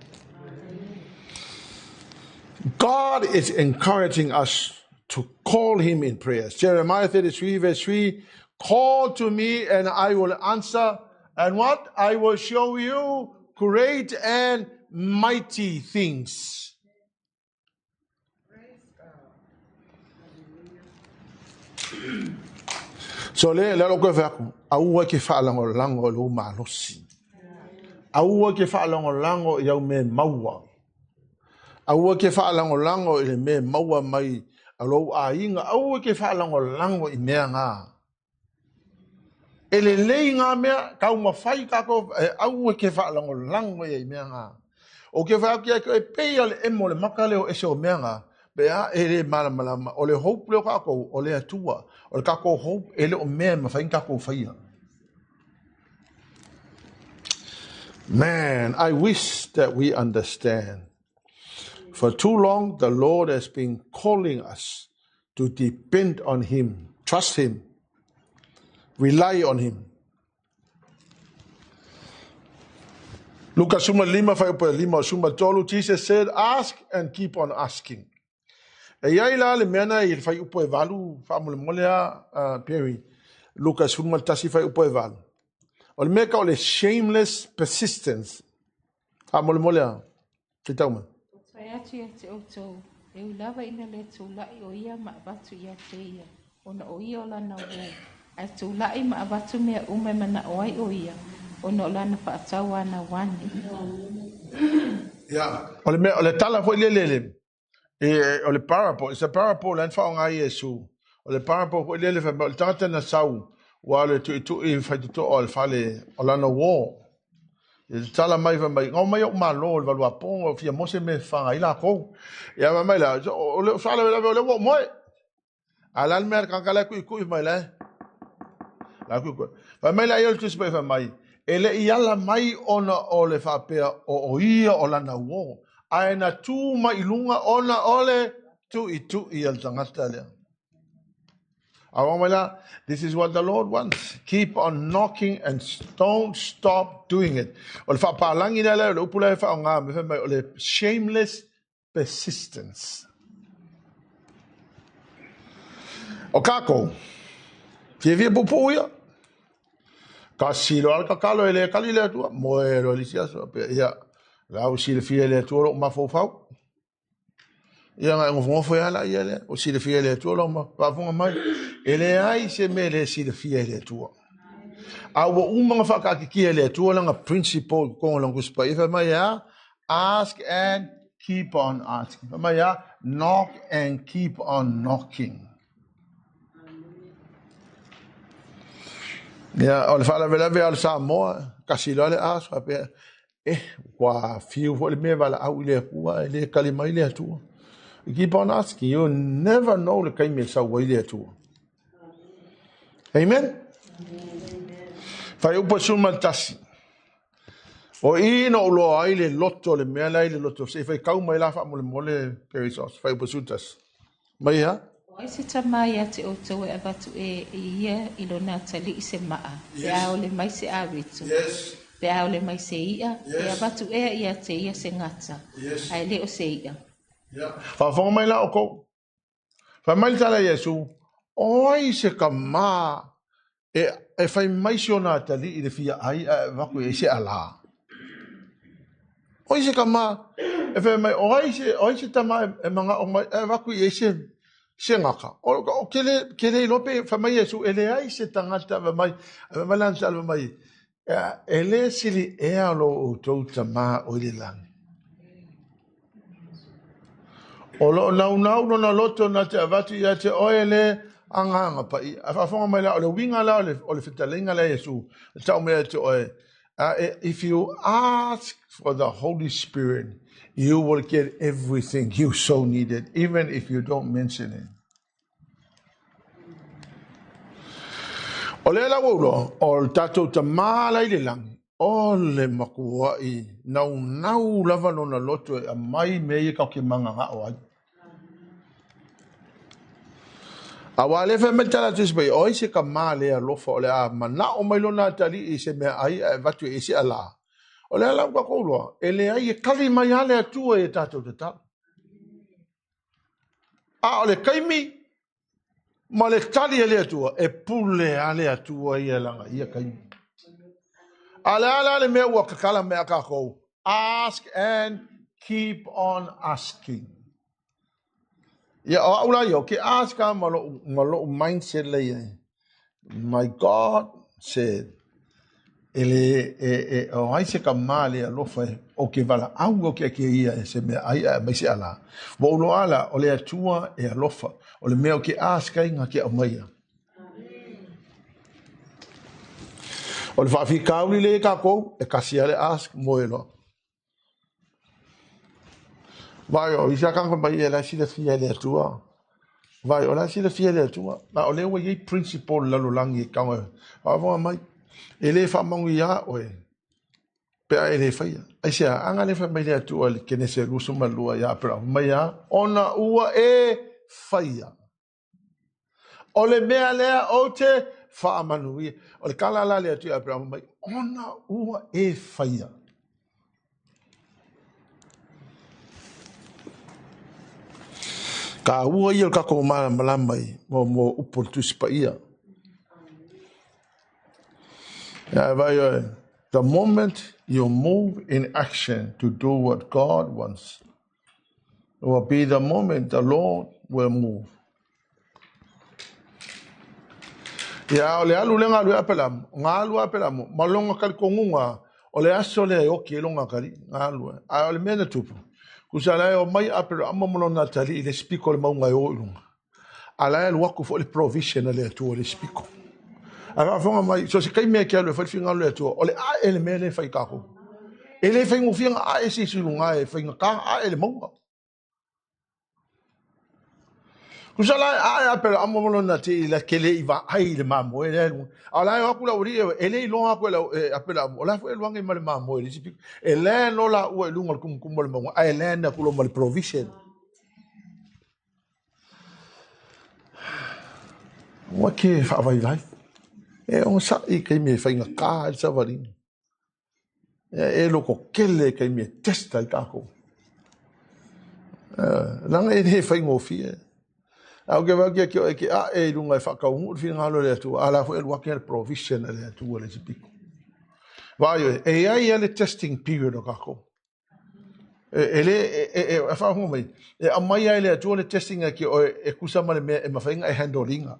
God is encouraging us to call Him in prayers. Jeremiah 33 verse 3, "Call to me and I will answer. And what? I will show you great and mighty things." Praise God. So le lo ko fa ku aua ke faalagolago lou malosi. Aua ke faalagolago i au mea maua. Aua ke faalagolago i le mea maua mai a lou aiga. Aua ke faalagolago i mea ngā. E lelei ngā mea, taumafai kākou, e aua ke faalagolago ia i mea ngā. O ke whai atu e pei a le emo le maka leo ese o mea ngā, pe a e le malamalama, o le hope leo kākou, o le Atua, o le kākou hope e le o mea e mawhai kākou whaia. Man, I wish that we understand. For too long, the Lord has been calling us to depend on Him, trust Him, rely on Him. Luka 15 fuaiupu 53, Jesus said, "Ask and keep on asking." E iai la le mea na i le fuaiupu e 8 faamolemole a Perry. Luka 11 fuaiupu e 8. O le mea ka o le shameless persistence. Faamolemole a. Te tauma. Fai atu ia te outou, e ui lava ina le tula'i o ia ma avatu ia te ia, ona o ia o lana uō. Ae tula'i ma avatu mea uma e mana'o ai o ia, ona o lana faatauanau ane. Ia, o le mea, o le tala foi le lele, e, o le parable, it's a parable lan whaonga Iesu. O le parable foi lele, o le tagata na sau, ua le tuitui faitotoa o le fale o lana uō. E tala mai fai mai, ngau mai o malo le valua pongo, fia mose me whanga i la kou. Ia mai mai la, o le sala le o le wo moe. A la mea ka kala kui kui mai la. La kui kui. Fai mai la ia le tusi mai fai mai. E le i ala mai ona o le whapea o ia o lana uō. Ae na tū mai i lunga ona o le tui tui al tangata lea. This is what the Lord wants. Keep on knocking and don't stop doing it. O le whaapalangi lea lea, o le upu lea e whaonga, me whai mai, o le shameless persistence. O kākou, fia fia pupu ia. Ka silo ala ka kalo e le kali le Atua, moe lo lisi aso, pe ia, lau sile fia le Atua lo mafaufau. Ia na e ngofongofo ia la ia lea, o silafia e le Atua lau faafofoga mai. E leai se mea e le silafia e le Atua. A ua uma ona faakaatitia e le Atua lana principle i totonu o lana Tusi Paia, fai mai e a? Ask and keep on asking. Fai mai e a? Knock and keep on knocking. Ia, o le faalavelave a le Samoa, tasi loa le ask, faapea, eh, ua fiu foi le mea valaau i le Atua, e le tali mai le Atua. You keep on asking, you never know le taimi e sau ai le Atua. Amen? Fuaiupu 11. O i na ou iloa ai le loto, le mea la i le loto. Se i faitau mai la faamolemole Perisos. Fuaiupu 11. Mai ha? O ai se tamā ia te outou e avatu e ia i lona atalii se maa, pe a ole mai se aveto, pe a ole mai se i'a, e avatu ea ia te ia se gata, ae le o se i'a. Faafofoga mai la outou. Fai mai le tala a Iesu, o ai se tamā e fai mai si ona atalii i le fia ai ae avatu i ai se alā? O ai se tamā e fai mai, o ai se, o ai se tamā e manao mai ae avatu i ai se gata? O ke le iloa pe fai mai Iesu, e leai se tagata fai mai, fai mai lana tala fai mai, e le sili ea lo outou tamā o i le lagi. O loo naunau lona loto na te avatu ia te oe le Agaga Paia. A faafofoga mai la, o le uiga la o le fetalaiga lea Iesu, e tau mai ia te oe, if you ask for the Holy Spirit, you will get everything you so needed, even if you don't mention it. O lea la ua ou iloa, o le tatou tamā la i le lagi, o le matuai naunau lava lona loto e aumai mea ia tatou te mananao ai. Aua lea fai mai le tala a le Tusi Paia, o ai se tamā le alofa o le a manao mai lona atalii i se mea ai ae avatu i ai se alā. O lea la ua tatou iloa, e leai e tali mai lava le Atua i a tatou tatalo. A o le taimi ma le tali a le Atua, e pule a le Atua ia lana ia taimi. A le a la le mea ua tatala mai a tatou, ask and keep on asking. Ia, o au la ia, o ke ask a ma lo'u mindset la ia. My God said, e le, e, o ai se tamā le alofa e, o ke valaau o ke ake ia e se mea ai ae aumai se alā. Ua ou iloa la, o le Atua e alofa, o le mea o ke ask ai na ke aumaia. O le faafitauli lea i tatou, e tasi lava le ask, moe loa. Vai o isi tagata mai e la e silafia e le Atua. Vai o la e silafia e le Atua. A o lea ua i ai principle i le lalolagi e tau faafofoga mai. E le faamanuia oe pe a e le faia. Aisea, a na le fai mai le Atua i le Kenese 22 ia Aperahama, mai a, ona ua e faia. O le mea lea ou te faamanuia. O le tala la le Atua ia Aperahama mai, ona ua e faia. Taua ia o le tatou malamalama i mo upu o le Tusi Paia. Ia vai oe, the moment you move in action to do what God wants, it will be the moment the Lord will move. Ia, o le alu lea galue Apelamu, galu Apelamu, ma lona talitonuga, o le aso lea e oti ai lona atalii, galue. Ae o le mea na tupu, tusa la e omai Apelamu ma lona atalii i le isi pito o le mauga e o i luga. A la e alu atu foi le provision a le Atua i le isi pito. Ae faafofoga mai, so o se taimi e te alu e fai le finagalo o le Atua, o le ae le mea lea e fai i tatou. E le faigofie ona ae se isi i luga e faigata ae le mauga. Tusa la e ae Aperaamo ma lona atalii la ke le i vaai i le mamoe lea e luga. A o la e o atu le aualii e le iloa atu e le e Aperaamo, o la foi e alu ane ma le mamoe i le isi pito. E land loa laua i luga o le tumutumu o le mauga, ae land atu loa ma le provision. Ua ke faavaivai. E onosai i taimi e faigata ai le savaliga. E loko tele i taimi e test ai tatou. Leaga e le faigofie. A ou ke vaai atu ia te oe ke ae i luga e faataunuu le finagalo o le Atua, a la foi e alu ake le provision a le Atua i le isi pito. Vaai oe, e i ai lava le testing period o tatou. E le e faafofoga mai, e aumai ai le Atua le testing e ke oe e kusa ma le mea e mafai ona e handle ina.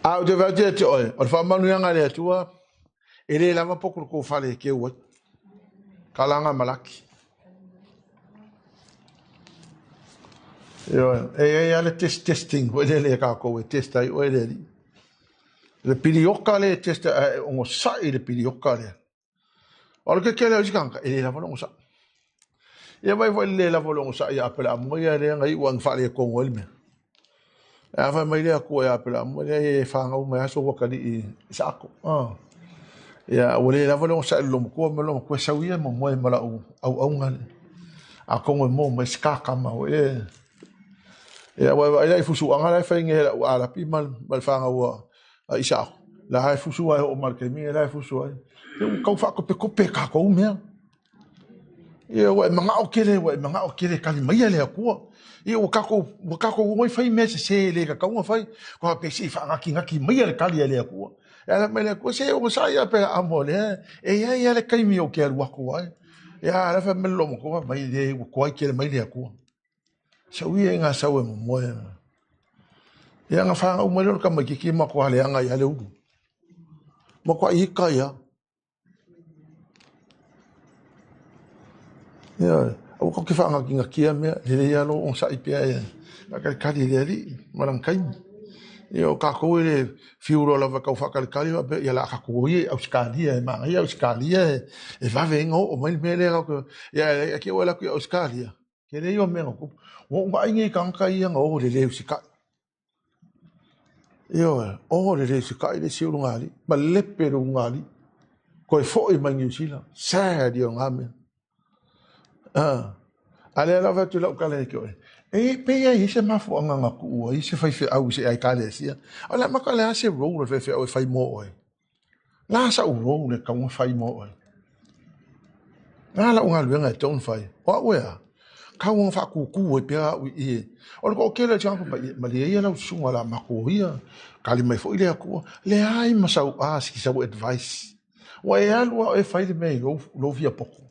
A ou te fai atu ia te oe, o le faamanuiaga a le Atua, e le lava poko le kou fale e keu ai. Kalaga malaki. Ioe, e i ai lava le test testing foi lele e kākou e test ai oe le alii. Le pilioka le e test ae e ogosa'i le pilioka lea. O le kekele o isi tagata, e le lava le ogosa'i. Ia vaai foi i le le lava o le ogosa'i ia Apelaamu ia lea na iu lava ina faaletonu ai le mea. A fai mai le Atua ia Apelaamu, leai e fanau mai lava sou atalii Isaako. Ia, ua le lava le onosai i le loomatua ma le loomatua e sau ia e momoe ma lau auauna lea. Atonu e maua mai se kakama foi lea. Ia, ua e vaai la i fusuaga la e fai nei e lau Alapi ma le fanau a Isaako. La e fusu ai oo mai le taimi la e fusu ai. Ia, ua tau faatopetope e tatou mea. Ia ua e manao tele, ua e manao tele e tali maia le Atua. Ia ua tatou, ua tatou o ai fai mea sese e le tatau ona fai. Ua faapea se i faanatinati maia le tali a le Atua. E ala mai le Atua, se onosai lava pe a mo lea, e i ai lava le taimi ou te alu atu ai. Ia ala fai mai le loomatua mai le ua tuai tele mai le Atua. Sau ia i ngā sau e momoe. Ia na whanau mai lea o le tamaitiiti matua leaga ia le ulu. Matua ika ia. Ioe, aua tatou te faanatinatia mea, lelei lava lou onosai pea e faatalitali i le Alii ma lana taimi. Ia o tatou e le fiu loa lava e tau faatalitali faapea, ia o le a tatou o ia i Ausetalia e manaia Ausetalia e vave ai ona oo mai le mea lea tatou te… Ia ae te i ua e alu atu i Ausetalia, tele ia o mea na tupu. Ua ou vaai nei i tagata ia na o i le le usitai. Ioe, o le le usitai le isi ulugalii, malepe le ulugalii, toe foi mai Niu Sila, sad ia o na mea. A lea la ou fai atu i lau tala ia te oe, e pei e i ai se mafuaaga na tuu ai se faifeau i se Ekalesia. O le amata o le a se role a le faifeau e fai mo oe? La sa'u role e tatau ona fai mo oe. La la'u galuega e tatau ona fai. O a'u e a? Tau ona faatūtū ai pea a'u i i. O le toatele o tagata fai mai, malie ia lau susuga o le a matou ia, tali mai foi le Atua. Leai ma sau ask i sau advice. Ua e alu lava oe e fai le mea i lou, lou fia poto.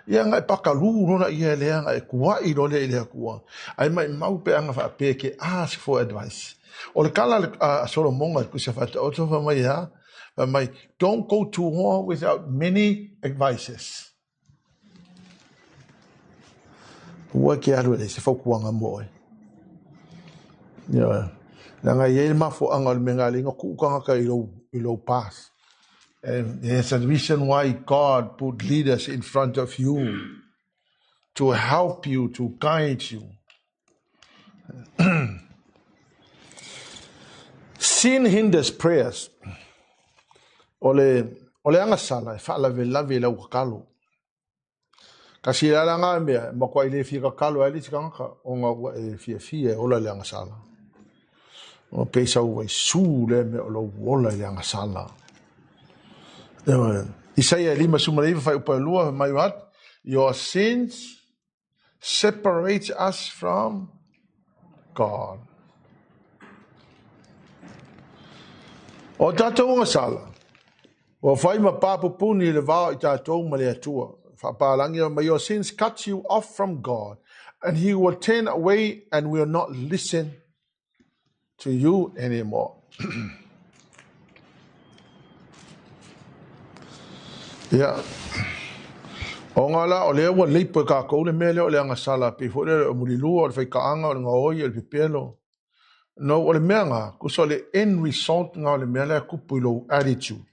Ia na e pakalū loa laia lea, na e tua'i loa lea i le Atua. Ae maimau pe ana faapea e te ask for advice. O le tala a Solomona i le Tusi Faataoto fai mai e a? Fai mai, don't go to war without many advisers. Aua e te alu e leai se fautuaga mo oe. Ioe. Leaga e i ai le mafuaaga o le mea na ala ai ona tuu tagata i lou, i lou path. And there's a reason why God put leaders in front of you to help you, to guide you. Sin hinders prayers. O le, o le agasala e faalavelave i lau tatalo. Kasi le ala ngā mea, matua i le fia tatalo ai le isi tagata, ona ua e fiafia e ola i le agasala. Ona pei sau ai su lea mea o lou ola i le agasala. Isaia e 59 fuaiupu e 2, fai mai what? Your sins separate us from God. O tatou agasala, ua fai ma papupuni i le va o i tatou ma le Atua. Faapalagi mai, your sins cut you off from God, and he will turn away and will not listen to you anymore. Ia, ona la, o lea ua leipo e kākou le mea lea o le agasala, pei foi lea o le mulilua, o le faikaaga, o le gaoi, o le pepelo. No, o le mea nga, kusa o le end result nga o le mea lea e kupu i lou attitude.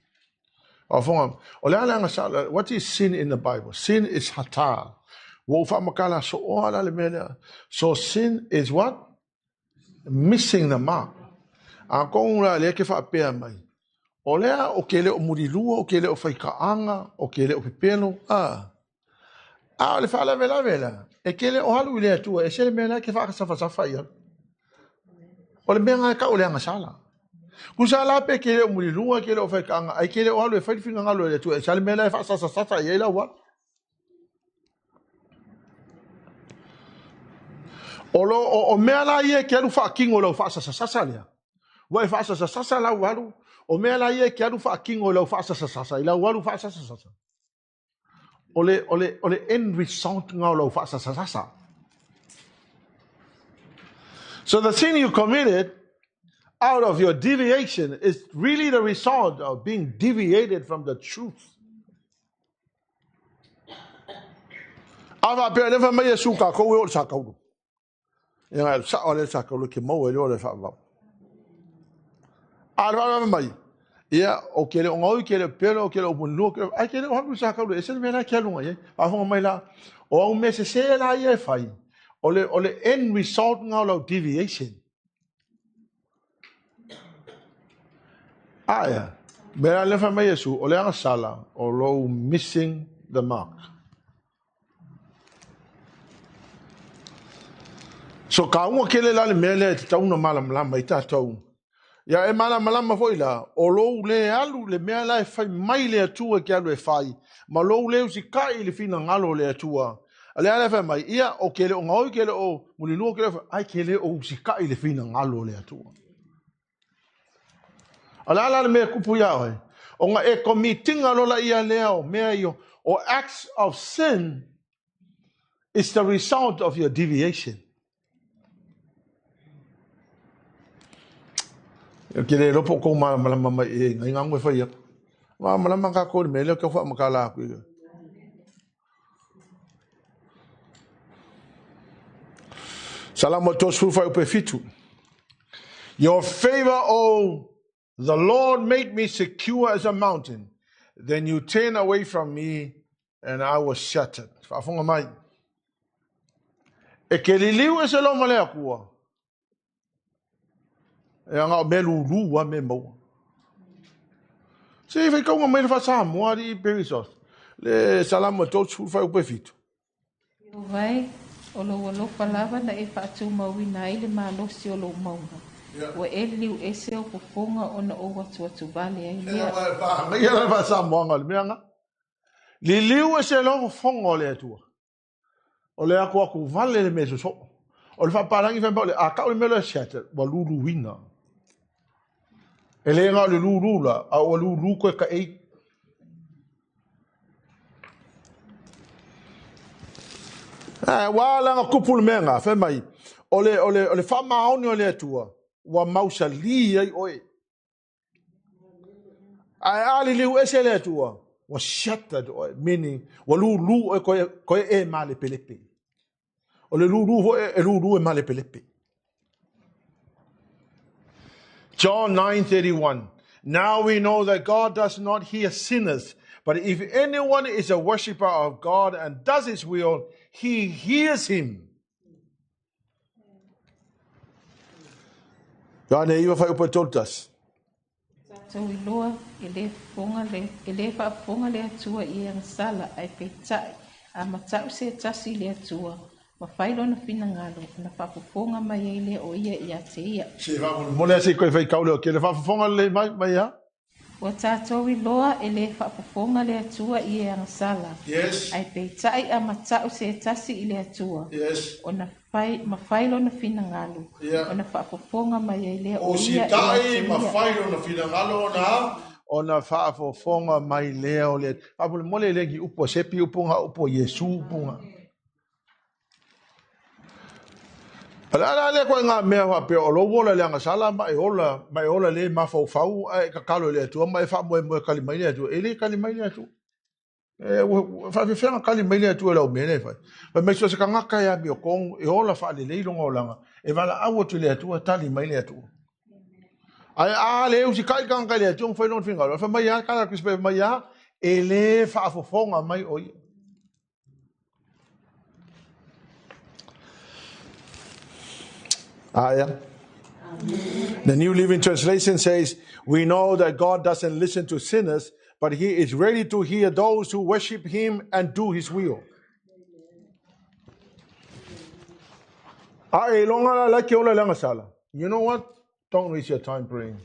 Faafofoga, o le a le agasala, what is sin in the Bible? Sin is hata. Ua ou faamatala sooa la le mea lea. So sin is what? Missing the mark. Atonu la lea ke faapea mai, o lea o ke le o mulilua, o ke le o faikaaga, o ke le o pepelo, a. A o le faalavelave la, e ke le o alu i le Atua, e se le mea la e ke faakasafasafa i alu. O le mea nga e tau o le agasala. Kusa la pe ke le o mulilua, ke le o faikaaga, ai ke le o alu e fai le finagalo e le Atua, e sa le mea la e faasasasasa i ai lau alu. O, lo, o, o mea la ia e ke alu faatino i lau faasasasasa lea. Ua e faasasasasa lau alu, o mea la ia e ke alu faatino i lau faasasasasa, i lau alu faasasasasa. O le, o le, o le end result lena o lau faasasasasa. So the sin you committed out of your deviation is really the result of being deviated from the truth. A faapea le fai mai Iesu kākou e o le sakaulu. Ia ngai sao le sakaulu ke maua i le o le faavavau. A le faavavau mai, ia o ke le ongaui ke le pelo ke le upunilua ke ai ke le o halu sakaulu e se le mea la ke alunga ia. Faafofoga mai la, o au mea sese la ia e fai, o le, o le end result nga o lau deviation. A ea, mea la le fai mai Iesu, o le agasala o lou missing the mark. So kāuga kele la le mea lea e tatau ona malamalama ai tatou. Ia e malamalama foi la, o lou le alu le mea la e fai mai le Atua e ke alu e fai, ma lou le usikai i le finagalo o le Atua. A lea la e fai mai, ia, o ke le o gaoi, ke le o mulilua, ke le o, ai ke le o usikai i le finagalo o le Atua. A le a la le mea e kupu iā oe? Ona e committinga loa laia lea o mea ia o acts of sin is the result of your deviation. Ou te le iloa po o tou malamalama mai i ai ngai e fai atu. Malamalama kākou i le mea lea ou te faamatala atu i Salamo 30 fuaiupu 7. Your favor, O the Lord, made me secure as a mountain. Then you turned away from me and I was shattered. Faafofoga mai. E ke liliu ese loa ma le Atua. E aga o mea lūlū a mea maua. Se i faitauga mai le faa-Samoa alii Perisos. Le Salamo 30 fuaiupu 7. Ieova e, o lou alofa lava na e faatumauina ai le malosi o lou mauga. Ua e liliu ese ou fofoga ona ou atuatuvale ai lea. Ia le faa-Samoaga o le mea lena. Liliu ese lou fofoga o le Atua. O le atuatuvale le mea sosoo. O le faapalagi fai mai o le a tau le mea lea shattered, ua luluina. E le na o le lulu la, a ua lulu koe ka ei. Ua ala na kupu le mea lena, fai mai, o le, o le, o le faamaoni o le Atua, ua mausali ai oe. Ae a liliu ese le Atua, ua shattered oe, meaning, ua lulu oe koe, koe e malepelepe. O le lulu foi e lulu e malepelepe. John 9:31. Now we know that God does not hear sinners, but if anyone is a worshipper of God and does his will, he hears him. Ioane 9 fuaiupu 31. Tatou iloa, e le fofoga le, e le faafofoga le Atua i e agasala, ae peitai, a matau se tasi i le Atua, ma fai lona finagalo, ona faafofoga mai ai lea o ia ia te ia. Se faamolemole lava se i toe faitau lea o tele faafofoga lelei mai, mai a. Ua tatou iloa e le faafofoga le Atua i e agasala, Yes. ae peitai a matau se tasi i le Atua, Yes. ona fai, ma fai lona finagalo, Yeah. ona faafofoga mai ai lea O o ia ia sitai te ma ia. fai lona finagalo ona ona faafofoga mai lea o le faamolemole e le ni upu a Sepi upu nga upu a Iesu upu nga. O le ala lea koe ngā mea faapea o lou ola i le agasala ma e ola, ma e ola le mafaufau ae tatalo i le Atua ma e faamoemoe e tali mai le Atua. E le tali mai le Atua. E ua faafefea ona tali mai le Atua i lau mea lea e fai. Fai mai so o se tagata e amiotonu e ola faalelei lona olaga, e valaau atu i le Atua, tali mai le Atua. Ae a le usikai le tagata i le Atua ma fai lona finagalo, fai mai lava, tala Kristo, fai mai lava, e le faafofoga mai o ia. Ah, yeah. The New Living Translation says, We know that God doesn't listen to sinners, but he is ready to hear those who worship him and do his will. A e iloga la la ke ola le agasala. You know what? Don't waste your time praying.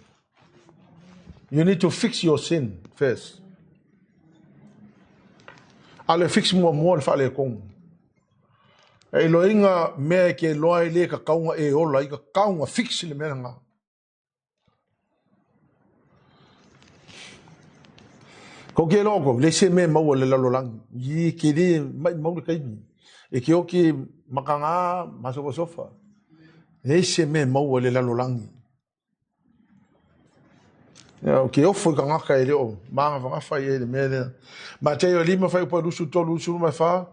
You need to fix your sin first. A le fix muamua le faaletonu. E iloiga mea e ke iloa ai le tatau ona e ola ai, tatau ona fix le mea lena. Ko ke loko, le se me maua le lalolagi. I ke le mai mau le kaimi. E ke oki makanga masofasofa. Le se me maua le lalolagi. Ia, o ke ofo i ka ngaka e leo, maga whangafa i e le mea lea. Mateo 5 whai upa lusu tolu lusu mai wha.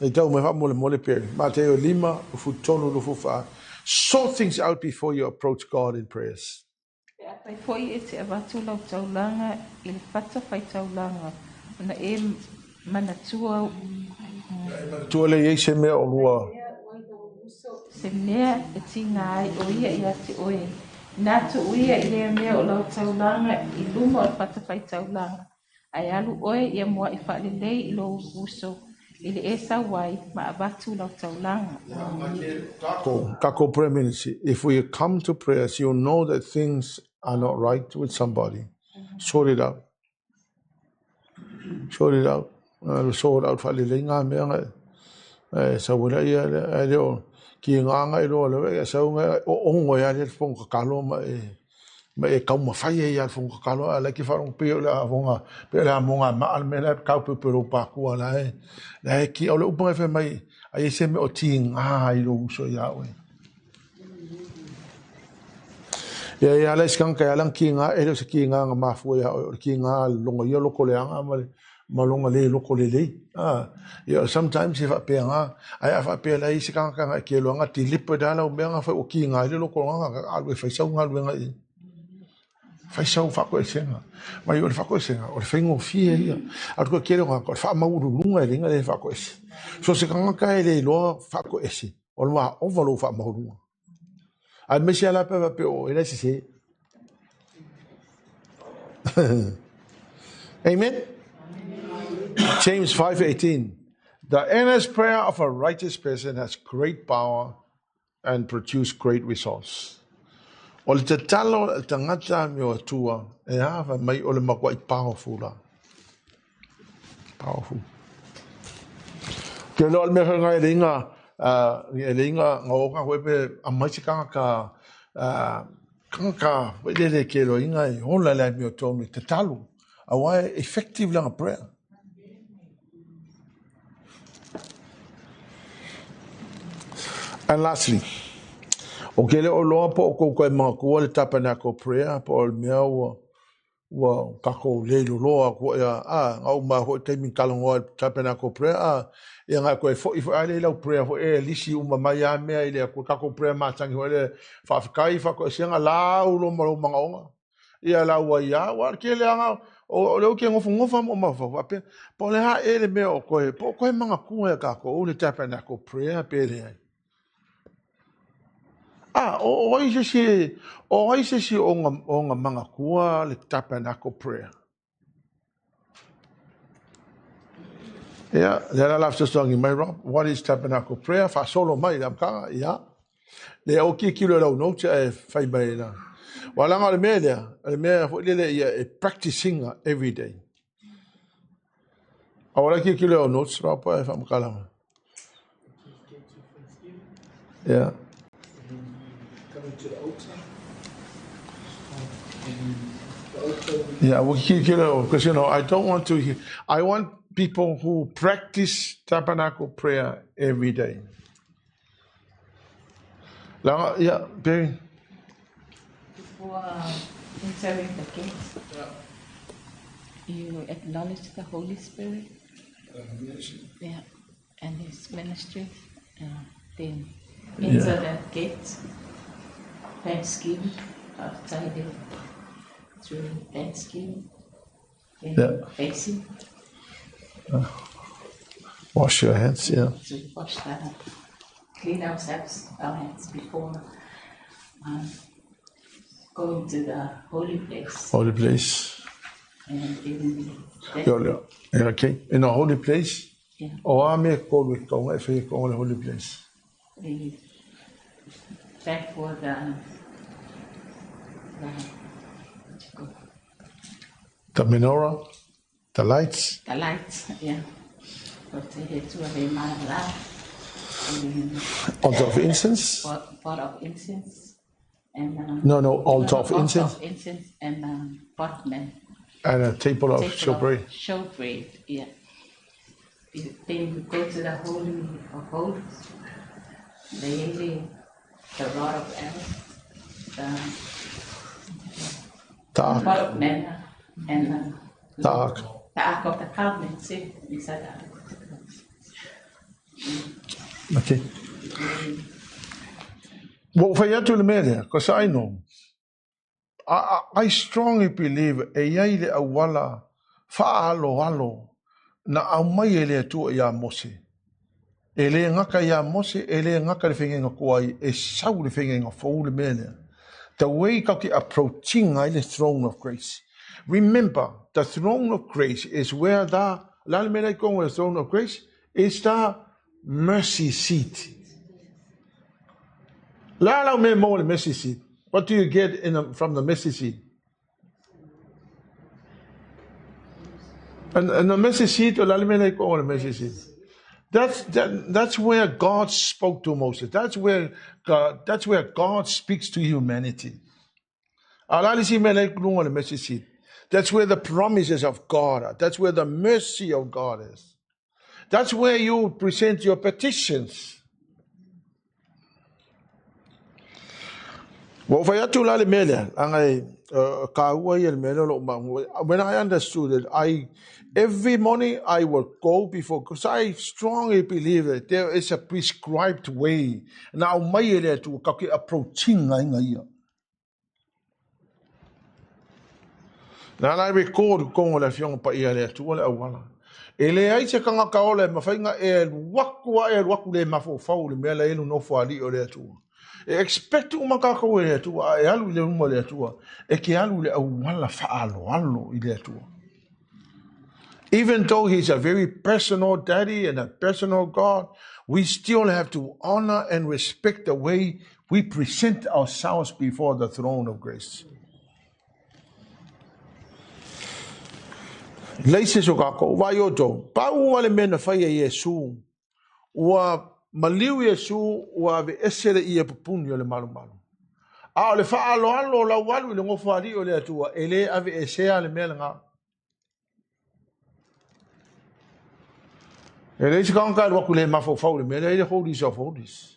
E tau mai wha mole mole pere. Mateo 5 ufu tolu lufu wha. Sort things out before you approach God in prayers. Pe afai foi e te avatu lau taulaga i le fata faitaulaga, ona e manatua. Tua le iai se mea o lua. Se mea e tiga ai o ia ia te oe. Inā tuu ia i lea mea o lau taulaga i luma o le fata faitaulaga, ae alu oe ia mua'i faalelei i lou uso i le e sau ai ma avatu lau taulaga. Kako prayer ministry. If we come to prayers, you know that things are not right with somebody. Sort it out. Sort it out. Sort out whalelei ngā mea ngai. Sa wala ia le leo ki ngā ngai loa le e sau ngai o ongo ia le fonga kakalo ma e kau mawhai e ia le fonga kakalo a le ki wharong pe o le avonga pe le amonga ma al me le kau pe pe ro pakua la e ki o le upanga whai mai a i se me o ti ngā i lo uso ia oe. Ia ia le skanga ia lang ki ngā e le se ki ngā ngā mafua ia oe o ki ngā longo ia loko le anga ma le malonga le loko le lei. Ia sometimes e whapea ngā, ai a whapea lai se kanga kanga ke loanga ti lipa dala o mea ngā whai o ki ngā i le loko ngā alu e whaisau ngā luenga i. Whaisau whako e senga. Mai o le whako e senga, o le whaingo fie ia. Atu koe kere ngā, o le whaamaurulunga e lenga le whako e se. So se kanga ka e le loa whako e se, o le wā ova lo whaamaurunga. Ai mesi ala pe pe o, e le se. Amen? James 5:18. The earnest prayer of a righteous person has great power and produce great results. O le tatalo le tangata me o atua, e hawa mai o le makua i powerful la. Powerful. Ke loa le mea ngai le inga, le inga ngā oka koe pe a mai se kanga ka wai le ke loa inga e hola le me o tonu tatalo. A wai effective langa prayer. And lastly, o ke le o loa po o koukou e mangakua le tabernacle prayer po o le mea ua kako le loa ko ia a ngau ma ho te min kalongoa tabernacle prayer a ia ngai koe fo i fo ale lau prayer fo e lisi uma mai a mea i le ko kako prayer matangi ho le whawhikai whako senga lau lo malo mangaonga ia lau ia wa ke le anga o le ke ngofu ngofa mo ma fa pe po le ha e le mea o koe po koe mangakua e kako o le tabernacle prayer pe le. Ah, o ai se si o ngā mangakua le tabernacle prayer. Yeah, le ala laf mai Rob, what is tabernacle prayer? Fa solo mai la mkanga, yeah. Le o ki kilo lau note e fai mai la. Walanga le mea lea, le mea fo le ia e practicing every day. A wala ki kilo lau notes Rob e fa mkala. Yeah. Coming to the altar. Yeah, well, because you know, I don't want to hear. I want people who practice tabernacle prayer every day. Yeah, Barry. Before entering the gate, you acknowledge the Holy Spirit. Yeah, and His ministry. Then enter the gate. Thanksgiving, outside it, through Thanksgiving, then facing. Wash your hands, yeah. So wash the, clean ourselves, our hands before going to the holy place. Holy place. And even then. Yeah, okay. In a holy place? Yeah. O a me kolu kaunga e whai kaunga le holy place. We thank for the menorah, the lights. The lights, yeah. Altar of incense. Pot of incense. And, no, altar of incense. Altar of incense and potman. And a table of table showbread. Of showbread, yeah. Then we go to the Holy of Holies. The, the rod of Aaron, the The ark. pot of manna, and the, The ark. the Ark of the Covenant too, inside the Ark of the Covenant. Okay. Ua ou fai atu i le mea lea, 'cause I know, I strongly believe e i ai le auala faaaloalo na aumai e le Atua iā Mose. E le gata iā Mose, e le gata i le faiga tuai, e sau i le faiga fou le mea lea. The way tatou te approaching ai le throne of grace. Remember, the throne of grace is where the, o le a le mea la e i totonu o le throne of grace? It's the mercy seat. O le a lau mea e maua i le mercy seat? What do you get in the, from the mercy seat? And the mercy seat, o le a le mea la e i totonu o le mercy seat? That's where God spoke to Moses. That's where God speaks to humanity. A o le a le isi mea la e i luga o le mercy seat? That's where the promises of God are. That's where the mercy of God is. That's where you present your petitions. Ua ou fai atu la le mea lea, leaga e kāua ia le mea lea o lou maumau. When I understood it, I, every morning I will go before, because I strongly believe that there is a prescribed way na aumai e le Atua tatou te approaching ai ia. Na ala e record i totonu o le Afioga Paia a le Atua le auala. E leai se tagata ola e mafai ona e alu atu a e alu atu le mafaufau i le mea la e i ai le Nofoalii o le Atua. E expect uma tatou e le Atua, a e alu i le luma o le Atua, e te alu i le auala faaaloalo i le Atua. Even though he's a very personal daddy and a personal God, we still have to honor and respect the way we present ourselves before the throne of grace. Leai se isi o kākou, vaai outou, pau lava le mea na fai e Iesu, ua maliu Iesu, ua aveese le ie pupuni o le malumalu. A o le faaaloalo o lau alu i le Nofoalii o le Atua, e le aveesea le mea lena. E leai se tagata e alu atu le mafaufau i le mea lea, i le holies of holies.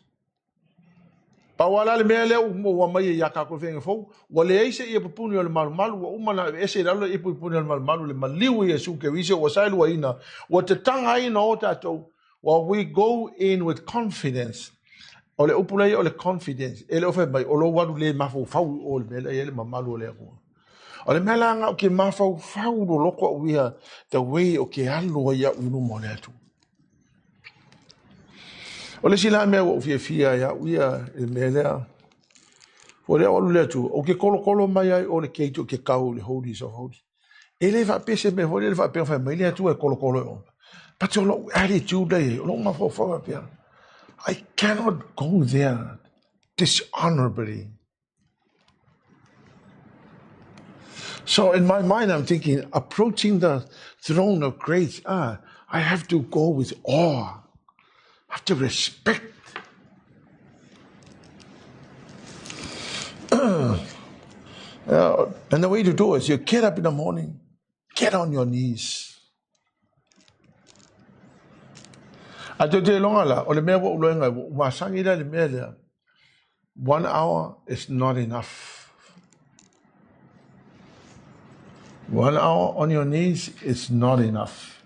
Pau lava la le mea lea ua aumai ai ia tatou i le faiga fou, ua leai se ie pupuni o le malumalu, ua uma ona aveese i lalo le ie pupuni o le malumalu, le maliu o Iesu Keriso ua saeluaina, ua tataga ai ona o tatou, well, we go in with confidence. O le upu la ia o le confidence, e le o fai mai, o lou alu le mafaufau i o i le mea lea e i ai le mamalu o le Atua. O le mea la lena ou te mafaufau loloto au ia, the way ou te alu ai au i luma o le Atua. O le isi la mea ua ou fiafia ai au ia i le mea lea, ua le alu le Atua, ou te kolokolo mai ai o le gate ou te kau i le holies of holies. E le faapea se mea foi lele faapea fai mai le Atua e kolokolo e oe. But o lou attitude lea i ai, o lou mafaufau faapea, I cannot go there dishonorably. So in my mind, I'm thinking, approaching the throne of grace, I have to go with awe. I have to respect. And the way to do it is you get up in the morning, get on your knees. A te te longa la, o le mea ua ou loenga, ua ou masani la i le mea lea. 1 hour is not enough. 1 hour on your knees is not enough.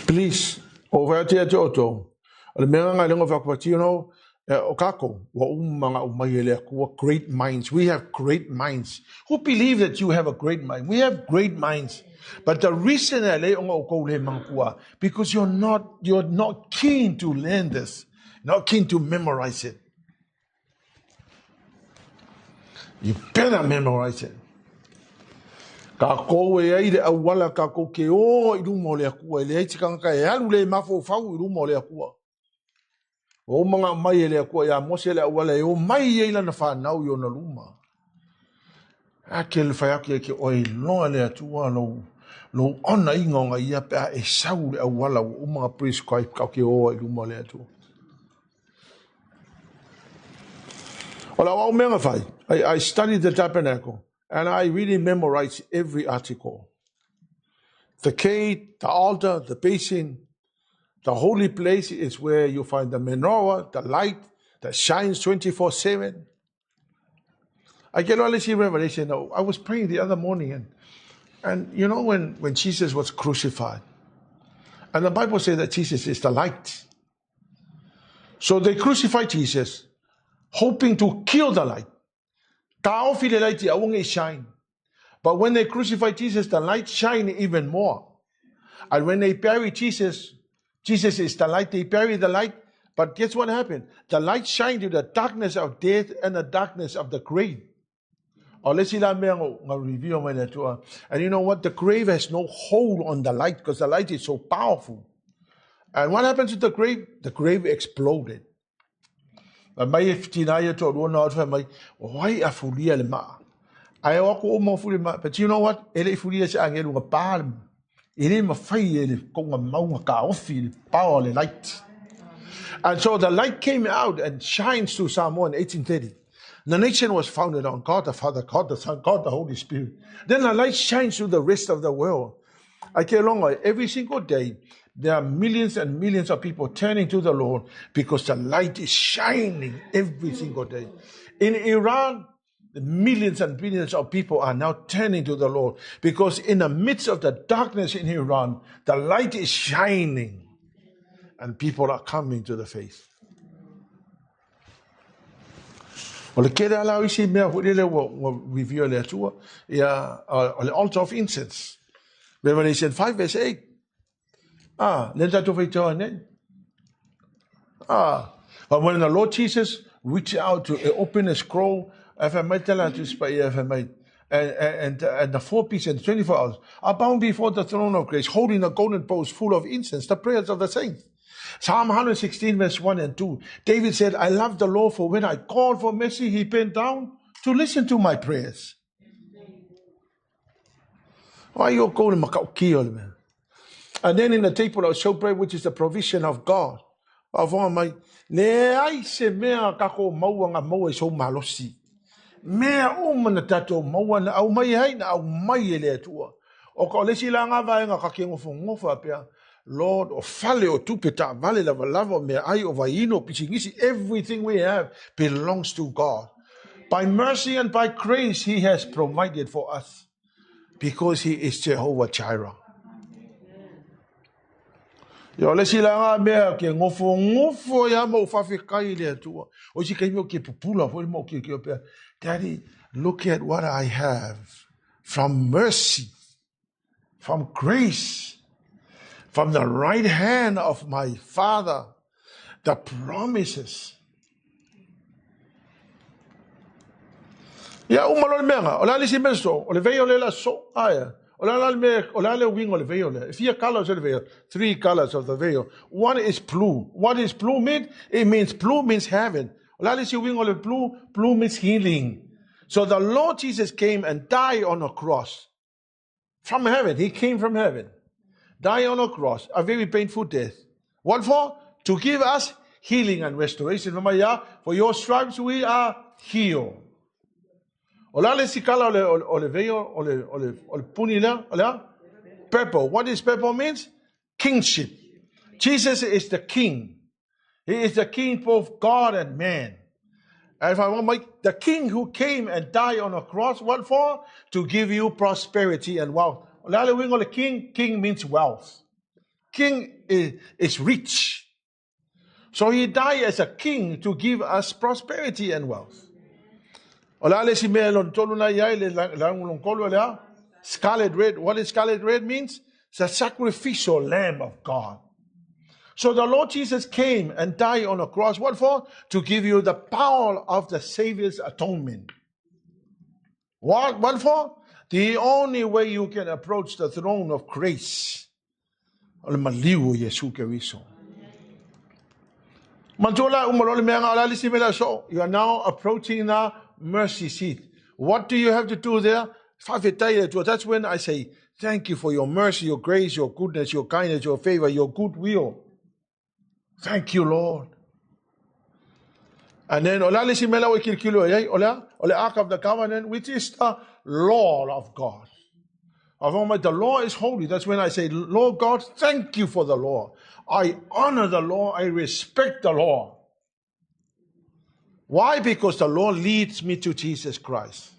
Please, o whai atu ia te outou, o le mea ngā lengo whakapati, you know, o kākou, ua uma ngā umai e le Atua, great minds. We have great minds. Who believe that you have a great mind? We have great minds. But the reason e le o kou le mangkua, because you're not keen to learn this, not keen to memorize it. You better memorize it. Kākou e ai le auala, kākou ke o i luma o le Atua, e leai se tagata e alu le mafaufau i luma o le Atua. Ua uma ona aumai e le Atua iā Mose le auala e omai ai lana fanau i ona luma. A ke le fai atu ia ke oe iloa le Atua lou, lou onaina ona ia pe a e sau le auala ua uma ona prescribe kau ke o ai luma o le Atua. O lau au mea na fai, I studied the tabernacle and I really memorized every article. The cave, the altar, the basin, the holy place is where you find the menorah, the light that shines 24/7. I get all this revelation. I was praying the other morning, and you know when Jesus was crucified, and the Bible says that Jesus is the light. So they crucified Jesus, hoping to kill the light. Ta'ofi le light, aua ne i shine. But when they crucified Jesus, the light shined even more. And when they buried Jesus, Jesus is the light. They buried the light. But guess what happened? The light shined to the darkness of death and the darkness of the grave. Oh, let's see that man reveal my to. And you know what? The grave has no hold on the light because the light is so powerful. And what happened to the grave? The grave exploded. Mai e whitina ia tō rua na atu mai, o ai a fulia le maa. Ai o ako o mo fuli maa. But you know what? E le fulia se angelu nga pā. E le mawhai e le konga maunga ka ofi le power le light. And so the light came out and shines to Samoa in 1830. The nation was founded on God the Father, God the Son, God the Holy Spirit. Then the light shines through the rest of the world. I get along every single day. There are millions and millions of people turning to the Lord because the light is shining every single day. In Iran, millions and billions of people are now turning to the Lord because in the midst of the darkness in Iran, the light is shining and people are coming to the faith. O le kele ala o isi mea foi lele ua review le Atua, ia, o le altar of incense. Revelation 5 verse 8. Ah, le tatou faitau nei. Ah, but when the Lord Jesus reached out to open a scroll, and the 4 pieces and 24 hours are bound before the throne of grace, holding a golden bowl full of incense, the prayers of the saints. Psalm 116 verse 1 and 2. David said, I love the Lord, for when I called for mercy, he bent down to listen to my prayers. Why you go to Makauki? And then in the table of showbread, which is the provision of God. Mai, le ai se mea kako maua nga maua i so malosi. Mea o mana tatou maua na au mai hai na au mai e le atua. O ka olesi la ngā vaenga ka ke ngofo ngofa pea. Lord, o fale o tupe ta vale lava lava o mea ai o vaino pisingisi, everything we have belongs to God. By mercy and by grace he has provided for us because he is Jehovah Jireh. Ia o le si la ngā mea ke ngofo ngofo ia mau whawhekai le atua. O si kai mea ke pupula fo le mau ke ke pea. Daddy, look at what I have from mercy, from grace, from the right hand of my Father, the promises. Ia umalo le mea, o la lisi mea so, o le vei o le la so, aia. O la le wing o le veil le. Fia colors of the veil. 3 colors of the veil. One is blue. What is blue mean? It means blue means heaven. O la le si wing o le blue, blue means healing. So the Lord Jesus came and died on a cross. From heaven. He came from heaven. Died on a cross. A very painful death. What for? To give us healing and restoration. For your stripes we are healed. O la le sikala o le veil, o le puni lea, o lea? Purple. What is purple means? Kingship. Jesus is the king. He is the king both God and man. And if I want my, the king who came and died on a cross, what for? To give you prosperity and wealth. O la le wingo le king, king means wealth. King is rich. So he died as a king to give us prosperity and wealth. O la le si mea lon tolu na iai le langulong kolu lea. Scarlet red. What is scarlet red means? It's a sacrificial lamb of God. So the Lord Jesus came and died on a cross. What for? To give you the power of the Savior's atonement. What for? The only way you can approach the throne of grace. O le maliu o Yesu Keriso. Mantola umalole mea ngā la le si mea so. You are now approaching the mercy seat. What do you have to do there? That's when I say, thank you for your mercy, your grace, your goodness, your kindness, your favor, your goodwill. Thank you, Lord. And then, o le a le isi mea la ua e kilokilo i ai, o le a? O le Ark of the Covenant, which is the law of God. Faafofoga mai, the law is holy. That's when I say, Lord God, thank you for the law. I honor the law. I respect the law. Why? Because the law leads me to Jesus Christ.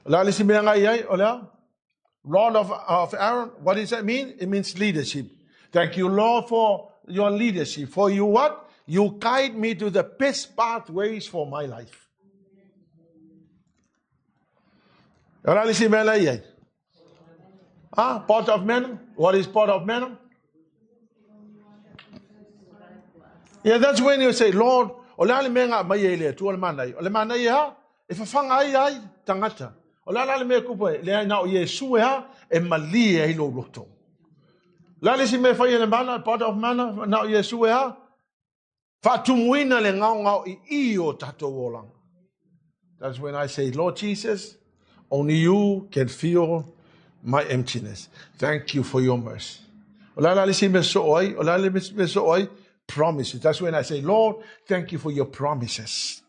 O le a le isi mea ngai ai, o le a? Rod of Aaron, what does that mean? It means leadership. Thank you, Lord, for your leadership. For you what? You guide me to the best pathways for my life. O le a le isi mea la i ai? Ah, pot of manna? What is pot of manna? Yeah, that's when you say, Lord, o le a le mea ngā mai e le atua le manai. O le manai e ha, e whawhanga ai ai tangata. O le a la le mea kupu e, le ai na o Iesu e ha, e malie ai lou loto. Le a le isi mea fai e le mana, pot of manna, na o Iesu e ha, faatumuina le gaogao i i o tatou olaga. That's when I say, Lord Jesus, only you can fill my emptiness. Thank you for your mercy. O le a la le isi mea soo ai, o le a le mea soo ai, promises. That's when I say, Lord, thank you for your promises.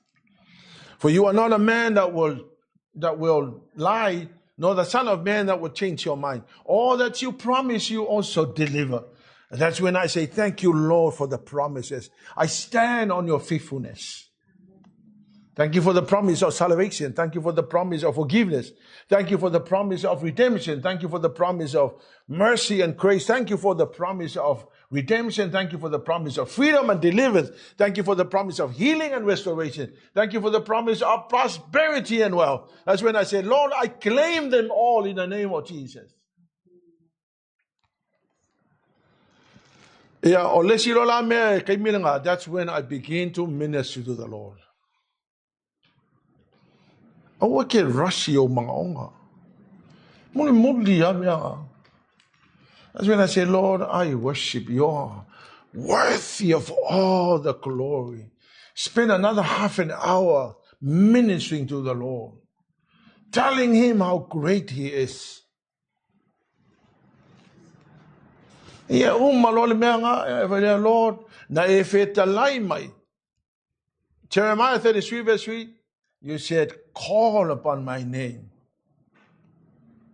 For you are not a man that will lie, nor the son of man that will change your mind. All that you promise, you also deliver. And that's when I say, thank you, Lord, for the promises. I stand on your faithfulness. Thank you for the promise of salvation. Thank you for the promise of forgiveness. Thank you for the promise of redemption. Thank you for the promise of mercy and grace. Thank you for the promise of redemption. Thank you for the promise of freedom and deliverance. Thank you for the promise of healing and restoration. Thank you for the promise of prosperity and wealth. That's when I say, Lord, I claim them all in the name of Jesus. Ia, o le isi loa la mea e kaimi lena, that's when I begin to minister to the Lord. Aua ke rush i ou manaoga. Mulimuli a mea nga. That's when I say, Lord, I worship you. You're worthy of all the glory. Spend another half an hour ministering to the Lord, telling him how great he is. Ia uma loa le mea nga, e whai lea, Lord, na e whetalai mai. Jeremiah 33 verse 3, you said, call upon my name,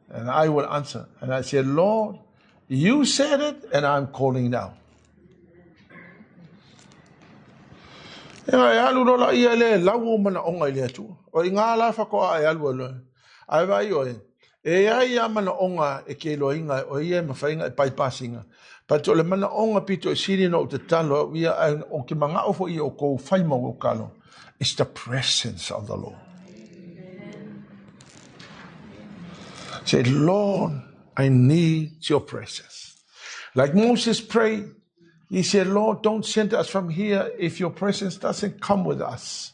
and I will answer. And I said, Lord, you said it, and I'm calling now. Ia, e alu loa la ia le lau o manaoga i le Atua. O i ngā la whakoa e alu alu. Ai vai oe, e ai a manaoga e ke iloaina o ia e mawhainga e bypassinga. But o le manaoga pito e sili no te talo au ia ai o ke mangao fo i o kou whaima o kalo. It's the presence of the Lord. Say, Lord, I need your presence. Like Moses prayed, he said, Lord, don't send us from here if your presence doesn't come with us.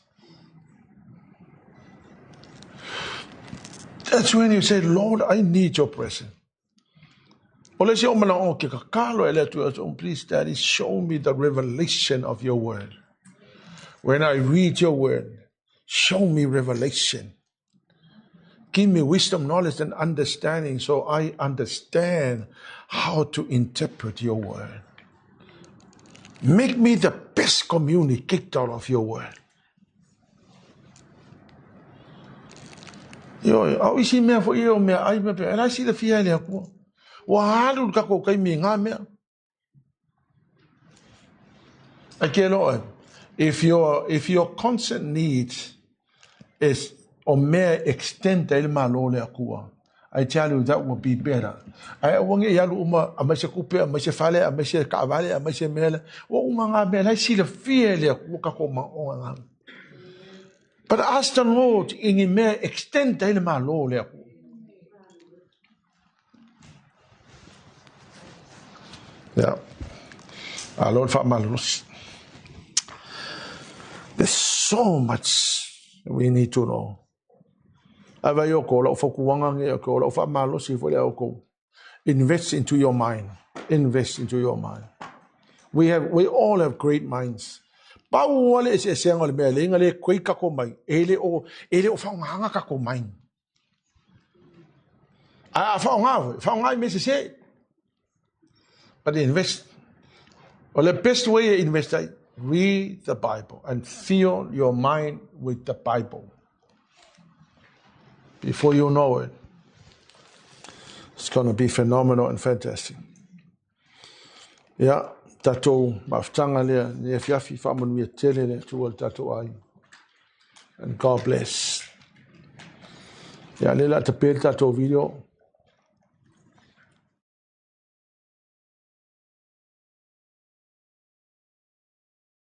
That's when you say, Lord, I need your presence. O le isi o manaoga ke kakalo e le Atua, oh, please, Daddy, show me the revelation of your word. When I read your word, show me revelation. Give me wisdom, knowledge, and understanding so I understand how to interpret your word. Make me the best communicator of your word. Ioe, au isi mea foi o mea ai mea pea, e lai silafia e le Atua. Ua alu le tatou taimi i ngā mea. Ai ke loa, if your constant need is o mea extend ai le malo le Atua, I tell you that will be better. Ai aua nge i alu uma, a mai se kupe, a mai se fale, a mai se kaavale, a mai se mea le, ua uma ngā mea, lai silafia e le Atua tatou maoga ngā. But ask the Lord i ni mea extend ai le malo le Atua. Yeah. Ah, Lord, whaamalolosi. There's so much we need to know. Ai vai o ko lau whakuanga nge o ko lau whaamalosi fo le au ko. Invest into your mind. Invest into your mind. We all have great minds. Pau ale e se anga le mea le inga le koi kako mai. E le o whaongahanga kako mind. A whaonga, whaonga i me se se. But invest. O le best way e invest ai, Read the Bible and fill your mind with the Bible. Before you know it, it's going to be phenomenal and fantastic. Ia, tatou mafutaga lea, ni afiafi faamanuia tele le Atua i le tatou aiga. And God bless. Ia, lea la tape le tatou video.